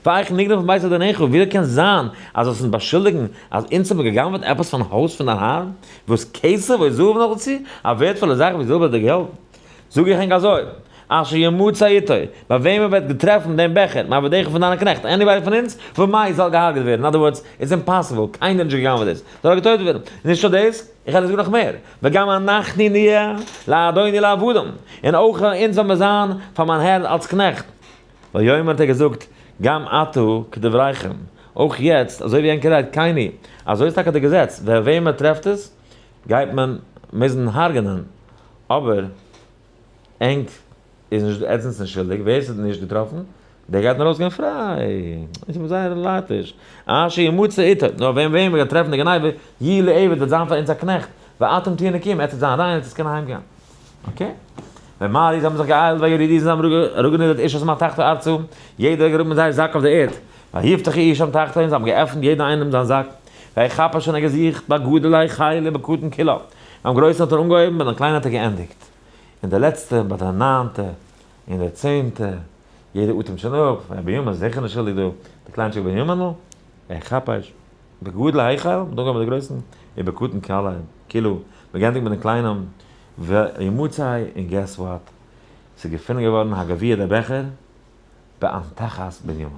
Speaker 1: ואיך נגנב מבית אדוניך, וויאזוי קען זיין אז זאלסט אונז באשולדיגן אז אונז האבן גע'גנב'עט עפעס פון הויז פון דיין האר, וואס כסף או זהב נאכדערצו, א ווערדפולע זאך ווי זילבער אדער געלט? זאג איך ענק אזוי, אשר ימצא איתו, ביי וועם מען וועט געטרעפן דעם בעכער, מעבדיך פון דיינע קנעכט, anybody פון אונז, ומת זאל געהארגעט ווערן, אין other words, it's impossible, קיינער איז נישט געגאנגען מיט דאס, זאל ער געטויט ווערן, און נישט נאר דאס, איך וועל דיר זאגן נאך מער, וגם אנחנו נהיה לאדוני לעבדים, און אויך אונז וועלן מיר זיין פאר מיין הער אלס קנעכט. ויאמר האט ער געזאגט, גם עתה כדבריכם, אויך יעצט, אזוי ווי ענקער רייד, כן הוא, אזוי איז טאקע די געזעץ, ווער וועם מען טרעפט עס, גייט מען מוזן הרג'נען, אבער ענק איז נישט עטס זענטס נישט שולדיג, ווער ס'האט נישט געטראפן דער גייט נאר ארויסגיין פריי, דאס איז זייער לייטיש, אשר ימצא איתו, נאר וועם וועם מ'גייט טרעפן די גניבה, יהיה לעבד וועט זיין פאר אונז א קנעכט, ואתם תהיו נקיים, עטס וועט זיין ריין, עטס וועט קענען אהיים גיין. okay. וימהרו זיי האבן זיך געאיילט ויורידו זיי האבן אראפגענידערט איש את אמתחתו ארצה, יעדער האט געראבן מיט זייער זאק אויף די ערד, ויפתחו איש אמתחתו און זיי האבן געעפנט יעדער איינעם זיין זאק, ויחפש און ער געזוכט בגדול החל ובקטן כלה, ביים גרויסן האט ער אנגעהויבן, ביי דעם קליינעם האט ער געענדיגט. און די לעצטע, ביי די ניינטע, און די צענטע, יעדער אטעמט שוין אפ, ר' בנימין איז זיכער נישט שולדיג דא, די קליינטשיגע בנימינ'ל, ויחפש בגדול החל, מ'האט אנגעהויבן מיט די גרויסן, ובקטן כלה, כאילו, מ'האט געענדיגט מיט דעם קליינעם, וימצא, און guess what, ס'איז געפונען געווארן הגביע דער בעכער, באמתחת בנימין.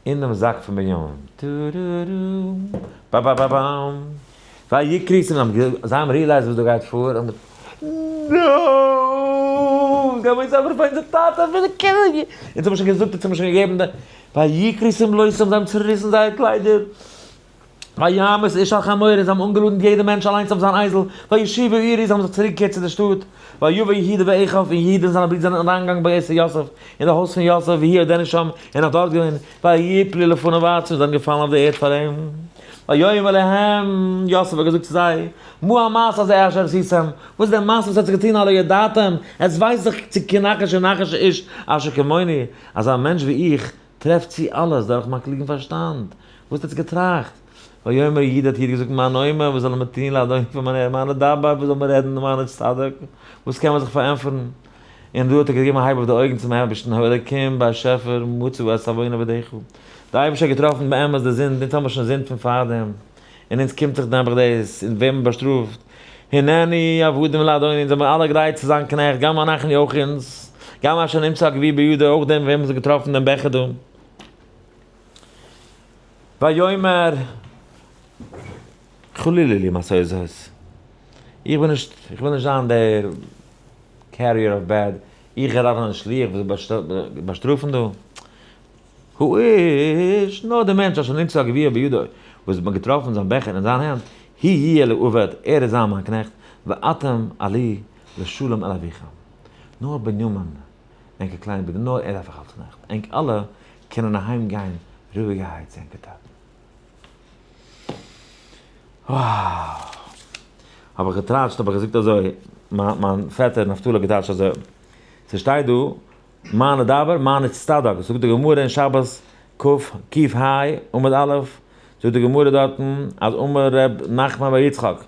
Speaker 1: אין דעם זאק פון בנימין. טו-רו-רו. באַ-באַ-באַ-באַם. ויקריצו, זיי האבן realized וואס דא גייט פאר, און no! אונז גיימיר אונז אווערפארן אונזער טאטע פון די קינדער! אונז האבן שוין געזאגט, אונז האבן שוין געגעבן די, ויקרעו שמלותם, זיי האבן צוריסן זייער קליידער. ויעמס איש על חמורו, זיי האבן אנגעלאדנט יעדער מענטש אליינס אויף זיין אייזל, וישובו העירה, זיי האבן זיך צוריקגעקערט צו דער שטאט, ויבא יהודה ואחיו, און יהודה און זיינע ברידער זענען אריינגעגאנגען בית יוסף, אין די הויז פון יוסף, והוא עודנו שם, און נאך דארט געווען, ויפלו לפניו ארצה, און זיי זענען געפאלן אויף די ערד פאר אים. ויאמר להם, יוסף האט געזאגט צו זיי, מה המעשה הזה אשר עשיתם, וואס איז דער מעשה וואס האט זיך געטון הלא ידעתם, עטס ווייסט דאך צו כי נחש ינחש האיש אשר כמוני, אז א מענטש ווי איך, טרעפט צו אלעס דורך מיין קלוגן פארשטאנד. וואס האט עטס געטראכט? ויאמר יהודה האט יהודה געזאגט מה נאמר, וואס זאלן מיר טון לאדוני פאר מיין הער, מה נדבר, וואס זאל מען רעדן, מה נצטדק, וואס קען מען זיך פארענטפערן? און דא האט ער געגעבן א הייב אויף די אויגן צום אייבערשטן, האלקים באשעפער מצא את עון עבדיך. דער אייבערשטער האט געטראפן באמת די זינד, אונז האבן שוין זינד פון פארדעם. און אונז קומט זיך נעבעך דאס, און ווער מען באשטראפט, הננו עבדים לאדוני, אונז זעמיר אלע גרייט צו זיין קנעכט, גם אנחנו אויך אונז, גם אשר נמצא הגביע בידו, אויך דעם וועם מ'האט געטראפן דעם בעכער דא. ויאמר חלילה לי מעשות זאת, איך בין נישט, איך וויל נישט זיין דער carrier of bad, איך דארף זיין שליח וואס זאל באשטראפן דא. האיש, נאר דער מענטש אשר נמצא הגביע בידו, וואס האט געטראפן זיין בעכער אין זיין הענט, הוא יהיה לעבד, ער איז זיין מיין קנעכט, ואתם עלו לשלום אל אביכם. נאר בנימין, ענקער קליינער ברודער, נאר ער דארף איך אלס קנעכט, ענק אלע קענען אהיים גיין רואיגערהייט צו ענקער טאטן. Wow! האב איך געטראטשט, האב איך געזאגט אזוי, מיין פעטער נפתלי האט געטייטשט אזוי, ס'שטייט דא, מה נדבר, מה נצטדק, זאגט די גמרא אין שבת ק ה עמוד א', זאגט די גמרא דארטן אז אמר ר' נחמן בר יצחק,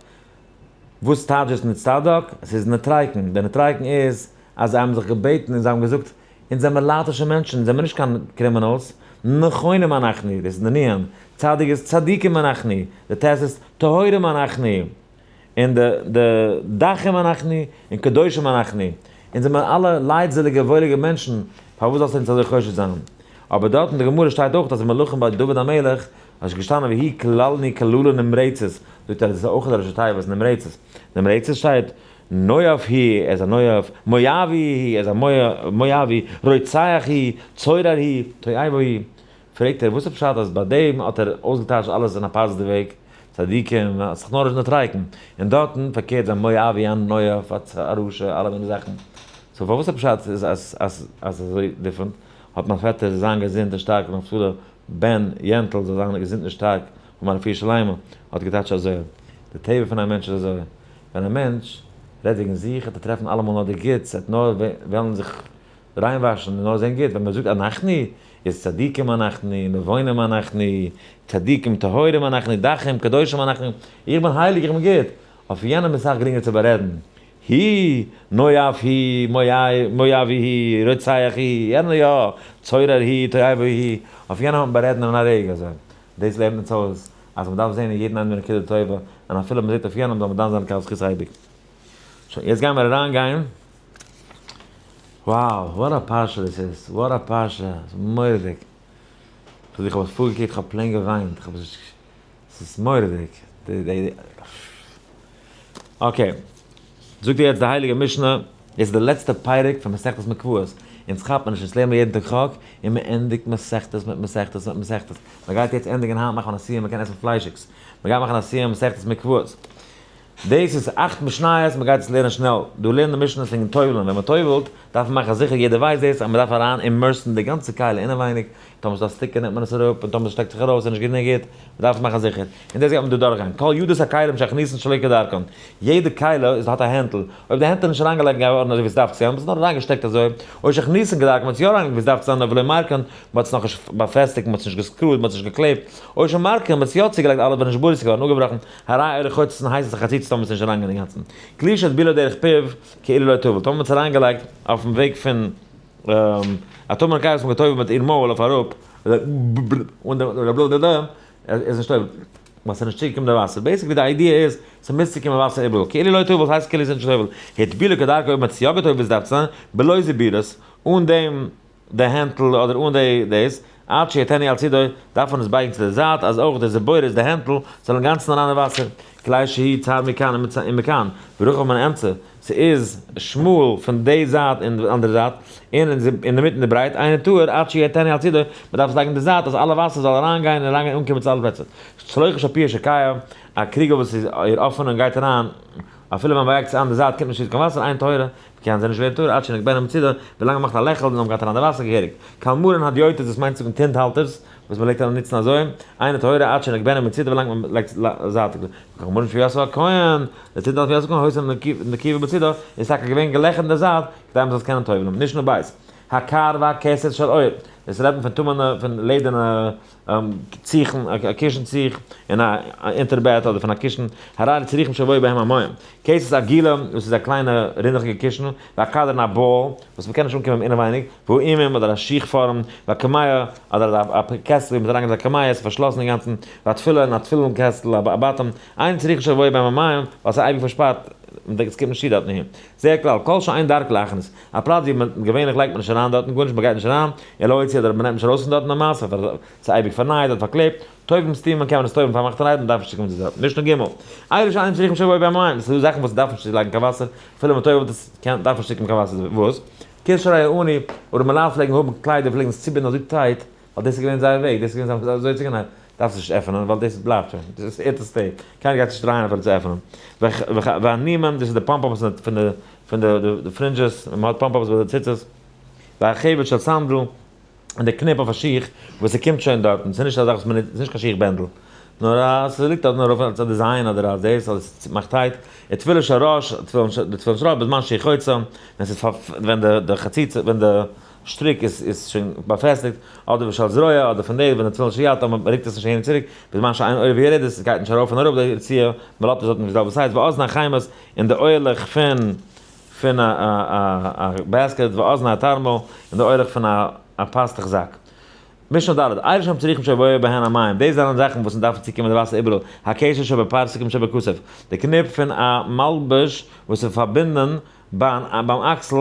Speaker 1: וואס טייטש דאס נצטדק? עס איז נוטריקון, די נוטריקון איז אז זיי האבן זיך געבעטן און זיי האבן געזאגט, אונז זעמיר לייטישע מענטשן, אונז זעמיר נישט קיין criminals, נכונים אנחנו, דאס איז די נון, צדיק איז צדיקים אנחנו, די טית איז טהורים אנחנו. און די די דחים אנחנו און קדושים אנחנו, אונז זעמיר אלע לייטזעליגע וואויליגע מענטשן, פארוואס זאלסטו אונז אזוי חושד זיין? אבער דארט אין די גמרא שטייט אויך אז מלכים ביי דוד המלך איז געשטאנען והיא קללני קללה נמרצת, זאגט ער אז עס איז אויך א ראשי תיבות נמרצת, נמרצת שטייט נואף הוא, ער איז א נואף, מואבי הוא, ער איז א מואבי, רוצח הוא, צורר הוא, תועבה הוא, פרעגט ער וואס איז פשט אז ביי דעם האט ער אויסגעטייטשט אלעס אין א פאזיטיוו וועג, צדיקים, האט זיך נאר נישט נוטריקון, און דארטן פארקערט זיין מואבי א נואף, א רשע, אלע מיני זאכן, so פארוואס איז פשט איז אז אז אז אזוי different, האט מיין פעטער זאל זיין געזונט און שטארק און נפתלי בן יענטל זאל זיין געזונט און שטארק און מיין רפואה שלימה, האט געטייטשט אזוי, די טבע פון א מענטש איז אזוי, ווען א מענטש רעדט וועגן זיך וועט ער טרעפן אלעמאל נאר די גוטס, ער וועט נאר וועלן זיך ריינוואשן און נאר זען גוט, ווען מען זאגט אנחנו, איז צדיקים אנחנו, נבונים אנחנו, צדיקים טהורים אנחנו, דחים קדושים אנחנו, איך בין הייליג איך בין גוט, אויף יענעם איז סאך גרינגער צו בארעדן, הוא, נואף הוא, מואבי הוא, רוצח הוא, יענער יא, צורר הוא, תועבה הוא, אויף יענעם האט מען בארעדן אין א רגע אזוי, דאס לערנט אונז אויס אז מען דארף זען אין יעדן איינעם די נקודה טובה, און אפילו מען זעט אויף יענעם זאל מען דן זיין לכף זכות אייביג. שוין, יעצט גייען מיר אריינגיין. Wow, what a פרשה דאס איז, what a פרשה, ס'איז מורא'דיג. כ'האב עס פארגעקוקט, כ'האב plain געוויינט, כ'האב עס, ס'איז מורא'דיג. Okay, זאגט יעצט די הייליגע משנה, דאס איז די לעצטע פרק פון מסכת מקוואות, אונז כאפט מען נישט, אונז לערנען יעדן טאג חק, און מען ענדיגט מסכתות מיט מסכתות מיט מסכתות. מען גייט יעצט ענדיגן היינט מאכן א סיום, מען קען עסן פליישיגס. מען גייט מאכן א סיום מסכת מקוואות. דאס איז אכט משניות, מען גייט עס לערנען שנעל. דא לערנען די משניות וועגן טובל'ן, ווען מען טובל'ט דארף מען מאכן זיכער יעדער ווייסט דאס אז מען דארף אריין immerse ן די גאנצע כלי אינעווייניג, טאמער ס'איז דא א sticker נעמט מען עס אראפ, און טאמער ס'שטעקט זיך ארויס איז נישט גענוג גוט, מען דארף עס מאכן זיכער. און דאס גייט מען דא דורכגיין. כל ידות הכלים שהכניסן שלא כדרכן. יעדע כלי איז האט א הענטל. אויב די הענטל איז נישט אריינגעלייגט געווארן אזוי ווי עס דארף צו זיין, האט מען עס נאר אריינגעשטעקט אזוי, או שהכניסן כדרכן, מען האט עס יא אריינגעלייגט ווי עס דארף צו זיין, ולא מרקן, מען האט עס נאכנישט באפעסטיגט, מען האט עס נישגע screw ט, מען האט עס נישט געקלעבט, או שמרקן, מען האט עס יא צוגעלייגט אלעס ונשברו איז געווארן אפגעבראכן, הרי אלו חוצצין הייסט עס א חציצה טאמער עס איז נישט אריינגעגאנגען אינגאנצן. כלי שהטבילו דרך פיו כאילו לא טבל, טאמער מען האט עס אריינגעלייגט אויפן וועג פון א טמא'נע כלי וואס מען האט גע'טובל'ט מיט איר מויל אויף אראפ, איז נישט טובל, ווייל ס'איז נישט צוגעקומען די וואסער, basically די idea איז ס'מוז צוקומען וואסער איבעראל, כאילו לא טבל הייסט כאילו ס'איז נישט טובל, הטבילו כדרכו אויב מ'האט עס יא גע'טובל'ט ווי עס דארף צו זיין, בלא זיבורית, אן דעם די הענטל אדער אן די דאס, עד שיטענו על צידו, דארף מען עס בייגן צו די זייט אז אויך די זיבורית די הענטל זאל אינגאנצן אריין אין וואסער, כלי שהוא צר מכאן ומכאן, ורחב מן האמצע, ס'איז שמאל פון די זייט און די אנדערע זייט, און אינדערמיטן די ברייט, אינו טהור עד שיטענו על צידו, מ'דארף עס לייגן די זייט אז אלע וואסער זאל אריינגיין און אריינגיין אנקומען צו אלע פלעצער. צלוחית שפיה שקועה, א קריגל וואס איז איר אפען און גייט אריין, אפילו ווען מ'בייגט עס איין די זייט קומט נישט צו קיין וואסער, אינה טהורה, קען זי נישט ווערן טהור עד שינקבנה מצידו, ווילאנג מ'מאכט א לעכל און דאן גייט אריין די וואסער געהעריג. כלמרין הדיוטות דאס מיינט זאגן טינט האלטערס וואס מ'לעגט אריין נוצן אזוי, אינה טהורה עד שינקבנה מצידו ווילאנג מ'לייגט זייטיג. כלמרין של יוסף הכהן, די טינט האלטער פון יוסף הכהן היתה נקובה בצידו, איז טאקע געווען געלעכערט אין די זייט, כדי מ'זאל עס קענען טובל'ן. משנה בית. הכר והכסת של עור. עס רעדט מען פון טמא'נע, פון לעדערנע ציכן, א קישן ציך, און א אונטערבעט אדער פון א קישן, הרי צריכים שיבואו בהם המים. כסת עגולה, וואס איז א קליינע רינדעכיגע קישן, והכדור און א ball, וואס מ'קען נישט אנקומען אינעווייניג, והאימים אדער א שיך פארעם, והקמיע אדער א קעסטל ווי מ'האט אריינגעלייגט א קמיע, עס איז פארשלאסן אינגאנצן, והתפילה און א תפילין קעסטל, א באטעם, אין צריכים שיבואו בהם המים, ווייל ס'איז אייביג פארשפארט, עס קומט נישט צו דארטן אהין. זה הכלל, כל שאין דרכו להכניס, א פלאץ ווי מען געווענליך לייגט מען נישט אריין דארטן גארנישט, מען גייט נישט אריין, אלא הוציא אדער מען נעמט נישט ארויס פון דארטן נארמאל, ס'איז אייביג פארנייט אדער פארקלעבט, טובלין סתומים קען מען עס טובל'ן פארמאכטערהייט, מען דארף נישט צוקומען צו דארט. משנה ג', אלו שאין צריכים שיבואו בהם המים, ס'איז דא זאכן וואס דארף נישט צולייגן קיין וואסער, אפילו מען טובל'ט עס קען דארף נישט צוקומען קיין וואסער, וואס? כיס של העני, ארעמעלייט פלעגן האבן קליידער פלעגן עס צובינדן אזוי tight, ווייל דאס איז געווען זייער וועג, דאס איז געווען זיין אזוי צוגענייט, דארפסט נישט עפענען ווייל דאס בלייבט שוין, דאס איז here to stay, קיינער גייט נישט טרייען אפילו צו עפענען. והנימין, דאס איז די pom-poms פון די פון די fringes, מען האט pom-poms ביי די ציצית, והחבט של סנדל, און די קניפ אויף א שיך וואס ס'קומט שוין דארטן, ס'איז נישט א זאך וואס מ'נוצט, ס'איז נישט קיין שיך בענדל, נאר א ס'ליגט דארטן ארויף אלס א design אדער א דאס, אדער ס'מאכט tight, ותפילין של ראש, די תפילין של ראש בזמן שחוצה, ווען ס'איז ווען די חציצה, ווען די שטריק איז שוין באפעסטיגט, אדער ושל זרוע, אדער פון די ווען די תפילין של יד, אויב מ'רוקט עס נישט אהין און צוריק, בזמן שאין עולה ויורד, עס גייט נישט ארויף און אראפ די רצועה, מ'לאזט עס דארטן ווי זעלבע size, ואזני החמת, און די אויערלעך פון פון א basket, ואזני התרמיל, און די אויערלעך פון א פאסטוך זאק. משנה ד', אלו שאין צריכים שיבואו בהן המים, דאס זענען זאכן וואס מ'דארף צוקומען די וואסער איבעראל, הקשר שבפרסה שבכתף, די קניפ פון א מלבוש וואס איז פארבינדען ביים אקסל,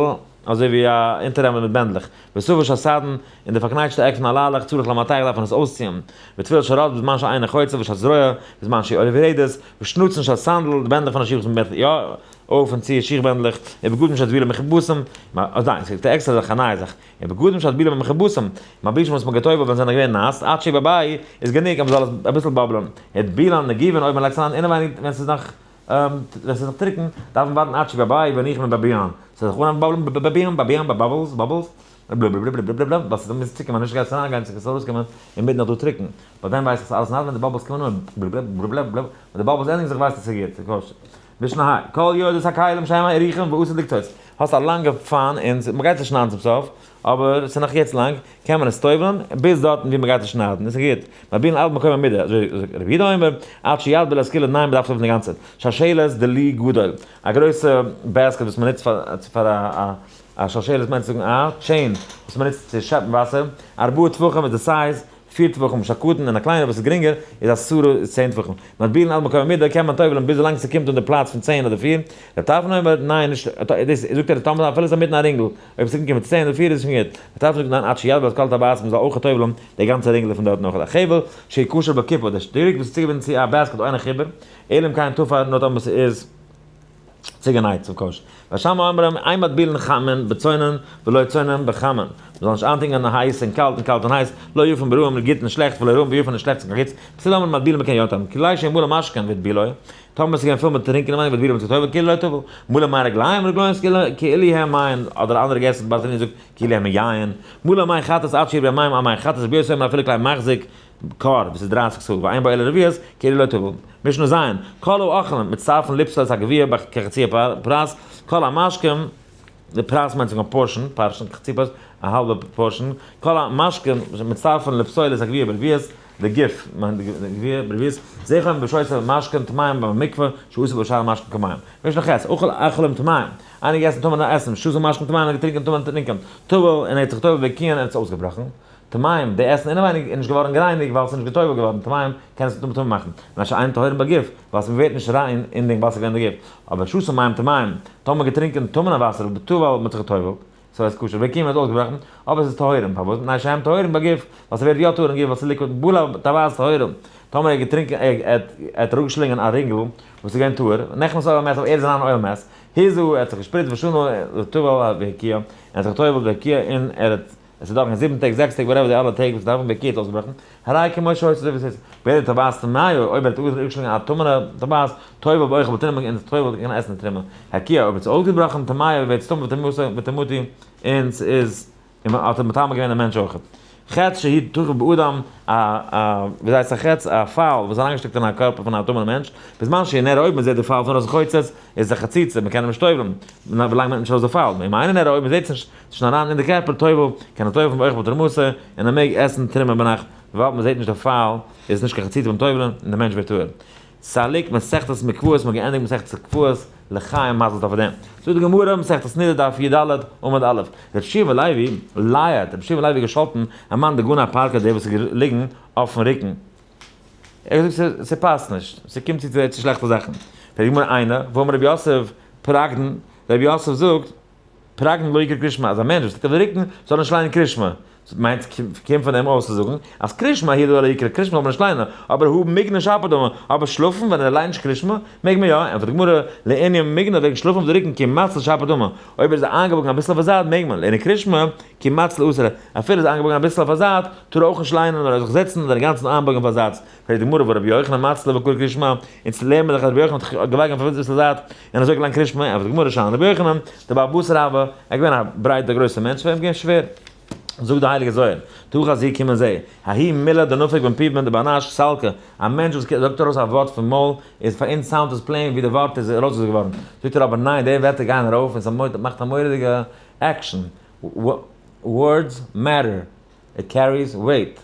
Speaker 1: אזוי ווי א אונטערהעמד מיט בענדלעך, ושפה של סדן, און די פארקנייטשטע עק פון א ליילעך, צריך למתח דארף מען עס אויסציען, ותפילין של ראש בזמן שאינו חוצה ושל זרוע בזמן שהיא עולה ויורדת, ושנצן של סנדל, די בענדלעך פון א שיך וואס מען בענדט יא אויף און צו, שיך בענדלעך, ובגדים שהטבילו מכובסים, ניין, ס'איז די עקסטערע זאך א נייע זאך, ובגדים שהטבילו מכובסים, מלבושים וואס מ'האט געטובל'ט ווען זיי זענען געווען נאס, עד שיבעבעו, איז גענוג אז מ'זאל עס אביסל באבלען, הטבילן נגיבין אויב מ'לייגט עס אריין אינעווייניג ווען ס'איז נאך ווען ס'איז נאך טרוקן, דארף מען ווארטן עד שיבעבעו והניחן מבעבען, ס'זאל זיך אנהייבן באבלען בבעבען באבען bubbles bubbles בלבלבלבלבלבלב ווייל ס'איז מוז צוקומען נישט גייט עס אריינגיין ס'גייט ארויסקומען אינמיטן נאך דא טרוקן, ביי דעם ווייס איך ס'איז אלעס נאס ווען די bubbles קומען אן בלבלבלבלבלב ווען די bubbles ענדיגן זיך ווייסטו ס'איז גוט ס'איז כשר. משנה ה, כל יודות הכלים שהם ארוכים ואסור לקצוץ, האסט א לאנגע פאן און מ'גייט עס שניידן צום סוף, אבער ס'איז נאך יעצט לאנג, קען מען עס טובל'ן ביז דארטן ווי מ'גייט עס שניידן, און ס'איז גוט. מטבילין עד מקום המידה, אזוי זאגט רבי יהודה אומר, עד שיטביל את כולה, ניין מ'דארף טובל'ן די גאנצע. שלשלת דלי גדול, א גרויסע basket וואס מ'נוצט פאר א א שלשלת מיינט צו זאגן א chain וואס מ'נוצט צו שעפן וואסער, ארבעה טפחים איז די size, פיר טפחים של קטן און א קליינער וואס איז גרינגער איז עשרה איז 10 טפחים. מטבילין עד מקום המידה קען מען טובל'ן ביז ווילאנג ס'קומט אן די פלאץ פון 10 אדער פיר. ר' טרפון אומר, ניין נישט, דאס זאגט ער טאמער אפילו ס'איז אינמיטן א רינגל, אויב ס'קומט קומט 10 אדער פיר איז שוין גוט. ר' טרפון זאגט ניין עד שיטביל את כל הטבעת מ'זאל אויך טובל'ן די גאנצע רינגל פון דארטן אויך. החבל שקשור בקופה, די שטריק וואס איז צוגעבינדן צו א basket אינו חיבור, אלא אם כן תפר נאר טאמער ס'איז צוגענייט צום קוש. בית שמאי אומרים, אין מטבילין חמין בצונן ולא צונן בחמין. מ'זאל נישט איינטונקען הייס אין קאלט און קאלט אין הייס, לא יפים ברעים גוט און שלעכט ולא רעים ביפים און שלעכטס און קיין גוטס. בית הלל אומרים מטבילין בקן יותר, כדי שימלא משקין והטבילו, טאמער ס'איז געווען פול מיט טרינקען און וויין והטבילו מיט טובל כאילו לא טבל. מלא מי רגליים רגליים כאילו הם מים, אדער אנדערע גירסא ברטנורא זאגט כאילו הם יין. מלא מי חטאת עד שירבה מים על מי חטאת רבי יוסי אומר אפילו כלי מחזיק כור וואס איז 30 סאה ואין בו אלא רביעית כאילו לא טבל. משנה ז', כל האוכלים מצטרפין לפסול את הגביע כחצי פרס, כל המשקים, די פרס מיינט זאגן א portion, portion, חצי פרס, א האלבע portion, כל המשקים מצטרפין לפסול את הגביע ברביעית, די גוף מיינט די גביע ברביעית, זה חומר בשויסה משקים טמאים במקווה, שאסור בשאר משקים כמים. משנה ח', אכל אכלים טמאים, איינער געגעסן טמא'נע עסן, שתה משקים טמאים, און געטרינקען טמא'נע טרינקען, טבל, און ער האט זיך טובל והקיאן און ער האט עס אויסגעבראכן. טמאים, די עסן אינעווייניג איז נישט געווארן גערייניגט ווייל עס איז נישט גע'טובל'ט געווארן, טמאים קען עס נישט טמא מאכן, מפני שאין טהורין בגוף, ווייל עס ווערט נישט ריין אין דעם וואסער געווען די גוף, אבער שתה מים טמאים, טאמער געטרינקען טמא'נע וואסער וטבל מען האט זיך גע'טובל'ט, סאו עס איז כשר, והקיאן ווערט אויסגעבראכן, אבער עס איז טהורים, פארוואס? מפני שהם טהורים בגוף, ווייל עס ווערט יא טהור אין גוף ווייל עס איז liquid, בלע טבעת טהורים, טאמער ער האט געטרינקען ער האט אראפגעשלינגען א רינגל וואס איז געווען טהור, נכנס אוהל מת, אבער ער איז אריין אין אוהל מת, הזה, ער האט זיך געשפריצט ושנה וטבל והקיאה, ער האט זיך גע'טובל'ט והקיאה און ער האט. עס איז דורך זיבן טעג, זעקס טעג, whatever די אלע טעג וואס דארפן והקיאה אויסגעבראכן, הרי כמו שהוציא אזוי ווי עס איז, בלע טבעת טמאה, אויב ער האט אפגעשלינגען א טמא'נע טבעת, טובל ואוכל בתרומה און טובל קען עסן די תרומה, הקיאה אויב עס איז אויסגעבראכן טמאה ווערט עס טמא וטמאתי און ס'איז און האט ער מטמא געווען די מענטש אויך. חץ שהי' תחוב באדם, א א ווי הייסט א חץ? א פייל וואס איז אריינגעשטעקט אין א קערפער פון א טמא'נע מענטש, בזמן שהוא נראה אויב מען זעט די פייל פון אויס חוצץ, איז עס א חציצה, מען קען אים נישט טובל'ן, ווילאנג מען נעמט נישט ארויס די פייל, ואם אינו נראה אויב מען זעט עס נישט, ס'איז שוין אריין אין די קערפער, טובל, קען ער טובל'ן ואוכל בתרומתו, און ער מעג עסן תרומה ביינאכט, וויבאלד מען זעט נישט די פייל, איז עס נישט קיין חציצה ביים טובל'ן, און די מענטש ווערט טהור. סליק, מסכת מקוואות, מ'האט געענדיגט מסכת מקוואות, לחיים מזל טוב פאר דעם. זאגט די גמרא, מסכת נדה דף י ד, עמוד א', ר' יהושע בן לוי, לייעט, ר' יהושע בן לוי געשאלטן א מאן דגני אפרקא דער וואס איז געליגן אויפן רוקן. ער האט געזאגט ס'פאסט נישט, ס'קומט צו צו שלעכטע זאכן. פרעגט די גמרא איינער, והאמר רב יוסף, פרקדן, רב יוסף זאגט, פרקדן לא יקרא קריאת שמע, אז א מענטש וואס ליגט אויף די רוקן זאל נישט ליינען קריאת שמע. מיינט קומט פון דעם אויס צו זאגן אז קריאת שמע הוא דלא יקרא קריאת שמע זאל מען נישט ליינען, אבער הא מיגנא שפיר דמי, אבער שלאפן ווען ער ליינט נישט קריאת שמע מעג מען יא, ענטפערט די גמרא, לענין מיגנא וועגן שלאפן אויף די רוקן כי מצלי שפיר דמי, אויב ער איז איינגעבויגן אביסל אויף א זייט מעג מען, לענין קריאת שמע כי מצלי אסור, אפילו ער איז איינגעבויגן אביסל אויף א זייט טאר ער אויך נישט ליינען נאר ער זאל זיך זעצן אדער אינגאנצן איינבויגן אויף א זייט, פרעגט די גמרא והא רבי יוחנן מצלי וקרי קריאת שמע, אונז לערנען מיר דאך אז רבי יוחנן האט געבויגן אויף א זייט און אזוי געליינט קריאת שמע, ענטפערט די גמרא שאני רבי יוחנן, דבעל בשר הוה, ער איז געווען א ברייטער גרויסער מענטש, פאר אים געווען שווער. זאגט די הייליגע זוהר, תא חזי קום און זע, ההיא מילה דנפק בין פי בין דבר נש סלקא, א מענטש וואס זאגט ארויס א ווארט פון מויל, איז פאר אונז sound עס plain ווי די ווארט איז ארויסגעזאגט געווארן, זאגט ער אבער ניין די ווערטער גייען ארויף און ס'מאכט א מורא'דיגע action, words matter, it carries weight,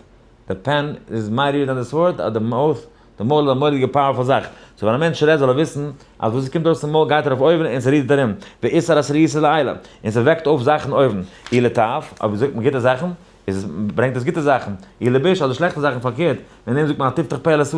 Speaker 1: די pen איז mightier than the sword, אדער mouth, די מויל איז א מורא'דיגע powerful זאך, so ווען א מענטש רעדט זאל ער וויסן אז וואס עס קומט ארויס פון מויל גייט ארויף אויבן און ס'רירט ארום, ואתער אתערותא דלעילא, און ס'וועקט אויף זאכן אויבן, אי לטב, אויב זאגט מען גוטע זאכן, איז עס ברענגט עס גוטע זאכן, אי לביש אדער שלעכטע זאכן פארקערט, וועגן דעם זאגט מען אל תפתח פה לשטן,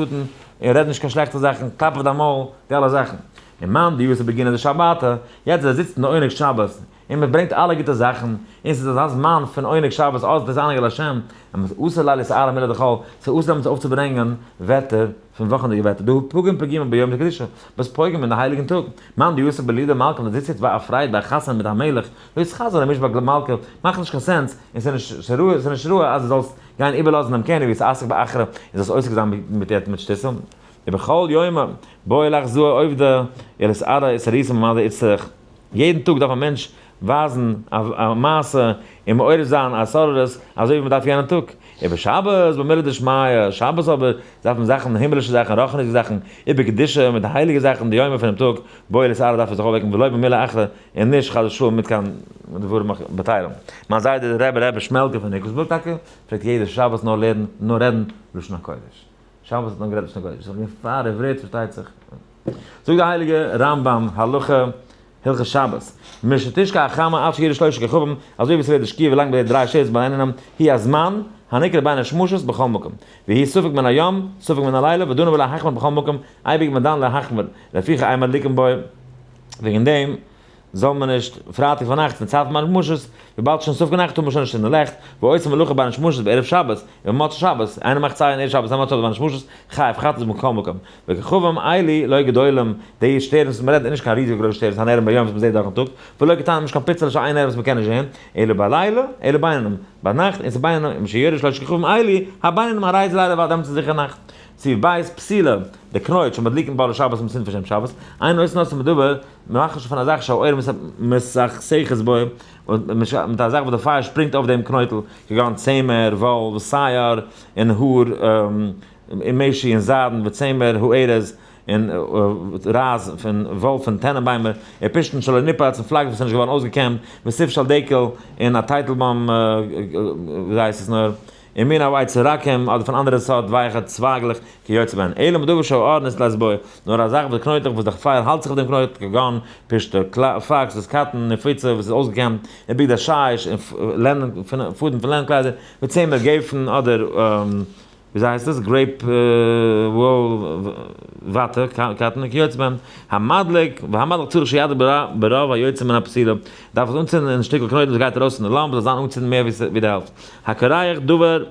Speaker 1: און רעד נישט קיין שלעכטע זאכן, קלאפ אויף דיין מויל, די אלע זאכן. און מאן דיותא בגיני דשבתא, יעצט אז ער זיצט אין די עונג שבת, און מען ברענגט אלע גוטע זאכן, און ס'איז אזא זמן פון עונג שבת אז דאס איז לשם, און מ'איז אסור ליל איסר מילה דחול, ס'איז אסור דעמאלטס אויפצוברענגען וועטער פון וואכענדיגע וועטער, דהא פגים פגימה ביום דקדושה, וואס פוגם אין די הייליגן טאג, מאן דיותא בלידא מלכא ווען זיצט יעצט ביי א פרייד ביי א חתונה מיט א מלך, לא יתחזי למשבק למלכא, מאכט נישט קיין sense, און ס'איז נישט ראוי אז דו זאלסט גיין איבערלאזן דעם קעניג ווי ס'אסק באחרא און זאלסט עוסק זיין מיט שטותים, ובכל יומא בעי לאחזאה עובדא ולאתערא אתערותא ממדא איצטריך. יעדן טאג דארף א מענטש ווייזן א מעשה און מעורר זיין א התעוררות אזוי ווי מען דארף יענעם טאג. איבער שבת במילי דשמיא, שבת אבער דארף מען זאכן, הימלישע זאכן, רוחניות'דיגע זאכן, איבער קדושה מיט די הייליגע זאכן, די יומא פונעם טאג, בעי לאתערא דארף ער זיך אויפוועקן ולא במילי אחרא און נישט חס ושלום מיט קיין דברים בטלים. מיין זיידע דער רבי ר' שמעלקע פון ניקלשבורג טאקע פלעגט יעדע שבת נאר לערנען נאר רעדן לשון הקודש. שבת האט נאר גערעדט לשון הקודש. ס'איז געווען פאר עברית פארשטייט זיך. זאגט די הייליגע רמב ם הלכה הלכות שבת, משתשקע החמה עד שיראו שלושה כוכבים, אזוי ווי ס'ווערט די שקיעה ווילאנג מ'זעט דריי שעות ביינעם, היא הזמן הנקרא בין השמשות בכל מקום, והיא ספק מן היום ספק מן הלילה ודנו בלהחמיר בכל מקום, אייביג מען דן להחמיר, לפיכך אין מדליקין בו, וועגן דעם זאל מען נישט פרייטאג פארנאכטס אין צייט פון בין השמשות, וויבאלד שוין ספק נאכט טאר מען שוין נישט צינדן לעכט, ועושה מלאכה בין השמשות בערב שבת, און מוצאי שבת, איינער מאכט סיי אין ערב שבת סיי מוצאי שבת בין השמשות, חייב חטאת בכל מקום. וכוכבים אלו לא גדולים, די שטערנס וואס מען רעדט איז נישט קיין ריזיגע גרויסע שטערנס הנראים ביום וואס מען זעט דורכן טאג, ולא קטנים נישט קיין פיצעלע שאין נראה וואס מען קען נישט זען, אלא בלילה, אלא בינונים, ביינאכט, און ס'איז בינונים, ומשיראו שלשה כוכבים אלו, הבינונים הרי זה לילה ווייל דעמאלטס איז זיכער נאכט. סעיף ב', פתילה, די קנויט שמדליקין בה לשבת און מ'צינדט פאר שם שבת, אין עושין אותה מדבר, מ'מאכט נישט פון א זאך שהאור מסכסכת בו, מיט א זאך וואס די פייער שפרינגט אויף דעם קנויטל, כגון צמר, וואל, ושער, און האר, און משי און זיידן, וצמר הארז, און רייז פון וואל פון טענענביימער, און פשתן שלא ניפץ, און פלאקס וואס איז נישט געווארן אויסגעקעמט, וסיף של דקל, און א טייטלבוים, ווי הייסט עס נאר, און מן העץ הרכים, אדער פון אנדערע סארט ווייכע צווייגלעך, כיוצא בהן. אלא מדבר שהאור נתלת בו, נאר א זאך וואס קנויטלעך וואס די פייער האלט זיך אויף דעם קנויטל, כגון פשתא, פלאקס וואס קאטן, נפוצה וואס איז אויסגעקעמט, און בגדי שיש, און לענען, פאדעם פון לענען קליידער, וצמר גפן, אדער וויאזוי הייסט עס, grape wool וואטע, cotton, וכיוצא בהן. המדליק, והמדליק צריך שידליק ברוב היוצא מן הפתילה, דארף עס אנצינדן אין שטיקל קנויטל וואס גייט ארויס פון די לאמפ זאל זיין אנגעצינדן מער ווי די העלפט. הקורח דבר,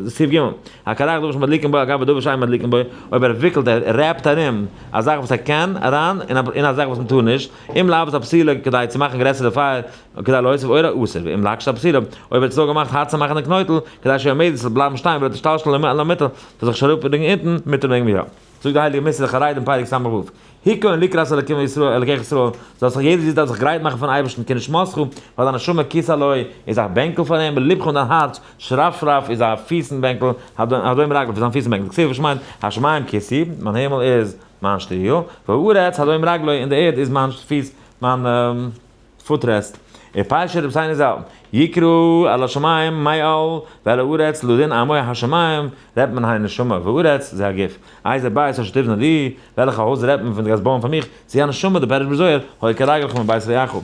Speaker 1: סעיף ג', הקורח דבר שמדליקין בו על גבי דבר שאין מדליקין בו, אויב ער וויקלט ער wrap ט ארום א זאך וואס ער קען אריין אין א זאך וואס מען טאר נישט, אם להבות הפתילה כדי צו מאכן גרעסער די פייער כדי להוסיף אורה אסור, ואם להקשות הפתילה, אויב ער האט עס נאר געמאכט הארט צו מאכן די קנויטל, כדי שיעמוד עס זאל בלייבן שטיין ולא ישתלשל למטה, זאל זיך נישט אראפרינען אונטן, מותר מעג מען יא. זאגט די הייליגע מס' חרדים פרק ס"ו. היכון לקראת אלקים ישראל, אלקיך ישראל, זאלסט זיך יעדער איד דארף זיך גרייט מאכן פארן אייבערשטן, כי נשמתך, ווייל דיין נשמה כסא לו, איז א בענקל פאר אים, ולבך און דיין הארץ, שרפרף איז א פיסן בענקל, הדום רגליו איז זיין פיסן בענקל, דכתיב וואס מיינט, השמים כסאי, מיין הימל איז מיין שטוהל, והארץ הדום רגלי, און די ערד איז מיין פיס, מיין footrest. ופירשו רבותינו ז"ל, יקרא אל השמים מעל ואל הארץ לדין עמו השמים, רעדט מען היינו נשמה, והארץ זה הגוף. איזה בית אשר תבנה לי, וועלכע הויז רעדט מען פון די גייסט בויען פאר מיך, זו הנשמה, די פירוש בזוהר, היה כרגלך מבית רעך.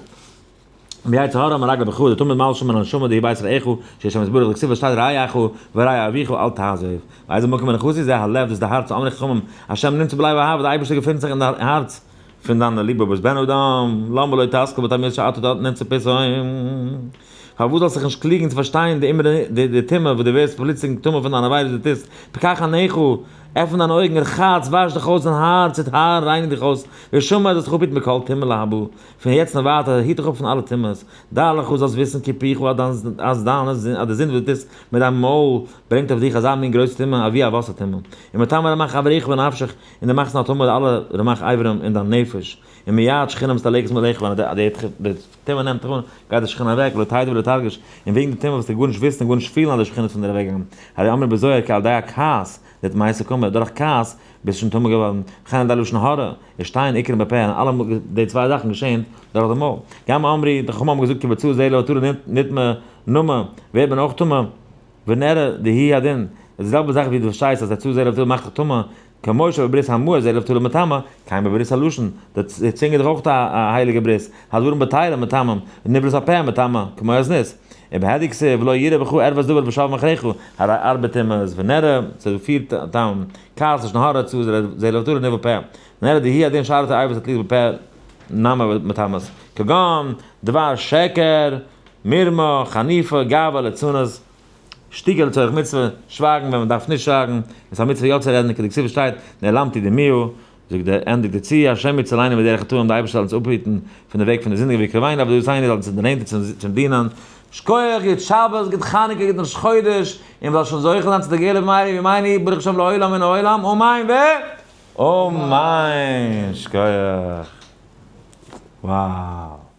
Speaker 1: ויצר הרע מרגל בך, די תמיד מלשין מן הנשמה דהיא בית רעך, שיש שם יתברך דכתיב שטייט רעך ורע אביך אל תעזוב. ואיזה מקום מנוחתי זה הלב, דאס איז די הארץ, אמרו חכמים, השם נמצא בלב אוהב, די אייבערשטער געפינט זיך אין די הארץ פון דיינע ליבהאבערס, בן אדם, למה לא תשכיל ותבין שאתה נמצא פתאום? פארוואס זאלסט זיך נישט קלוגן צו פארשטיין די אימער די טומאה וואס דו ווערסט פלוצלינג טמא פון דיינע עבירות דו טוסט, פקח עיניך, עפן דיינע אויגן, רחץ, וואש דיך אויס דיין הארץ, וטהר, רייניג דיך אויס, ושמר, זאלסט דיך אפהיטן מכל טומאה להבא, פון יעצט און ווייטער היט דיך אפ פון אלע טומאות, דע לך, זאלסט וויסן כי פיך אז דיינע זינד, אז די זינד וואס דו טוסט מיט דיין מויל, ברענגט אויף דיך אזא מין גרויסע טומאה, אבי אבות הטומאה. ומטמא רמ"ח אבריך ונפשך, און דו מאכסט נאך טמא אלע רמ"ח אברים אין דיין נפש, און מיד שכינה מסתלקת מעליך, ווען די טומאה נעמט דיך אן, גייט די שכינה אוועק, לא תדע ולא תרגיש, און וועגן די טומאה וועסטו גארנישט וויסן און גארנישט פילן אז די שכינה איז פון דיר אוועקגעגאנגען. הרי אמרו בזוהר כי על ידי הכעס נטמאת קאמר, דורך כעס ביסט שוין טמא געווארן, וכן על ידי לשון הרע, איז שתיהן עיקרים בפה, און אלע די צוויי זאכן געשען דורך די מויל. גם אמרו, די חכמים האבן געזאגט כי בהוצאת זרע לבטלה נטמא נמא, ווערט מען אויך טמא, ונראה דהיא הדין, די זעלבע זאך ווי דו פארשטייסט אז הוצאת זרע לבטלה מאכט דיך טמא, כמו שבברית המעור זרע לבטלה מטמא, כן בברית הלשון, די צונג איז דאך אויך א הייליגע ברית, הדברים בטלים מטמאים, ונבלת הפה מטמא, כמו הזנות. ובהדיא כתיב ולא יראה בך ערות דבר ושב מאחריך, הרי ארבע טומאות, ונראה, ס'איז דא פיר טעמים, כעס, לשון הרע, הוצאת זרע לבטלה, ניבול פה. ונראה דהיא הדין שאר התאוות התלויות בפה נמי מטמאות, כגון, דבר שקר, מרמה, חניפה, גאווה, ליצנות, שתיקה לצורך מצוה, שווייגן ווען מען דארף נישט שווייגן, עס איז א מצוה יא צו רעדן, כדכתיב שטייט, נעלמתי דמיה, זאגט דער ענדיגט דערצו, השם יצילנו מדרך חטאים, די אייבערשטער זאל אונז אפהיטן פון די וועג פון די זינדיגע ויקרבנו לעבודתינו זאל אונז דערנענטערן צום דינען. שכוח, גוט שבת, גוט חנוכה, גוט ראש חודש, און מ'זאל שוין זוכה זיין צו די גאולה במהרה בימינו, ברוך השם לעולם מן העולם, אמן ואמן. שכוח. Wow.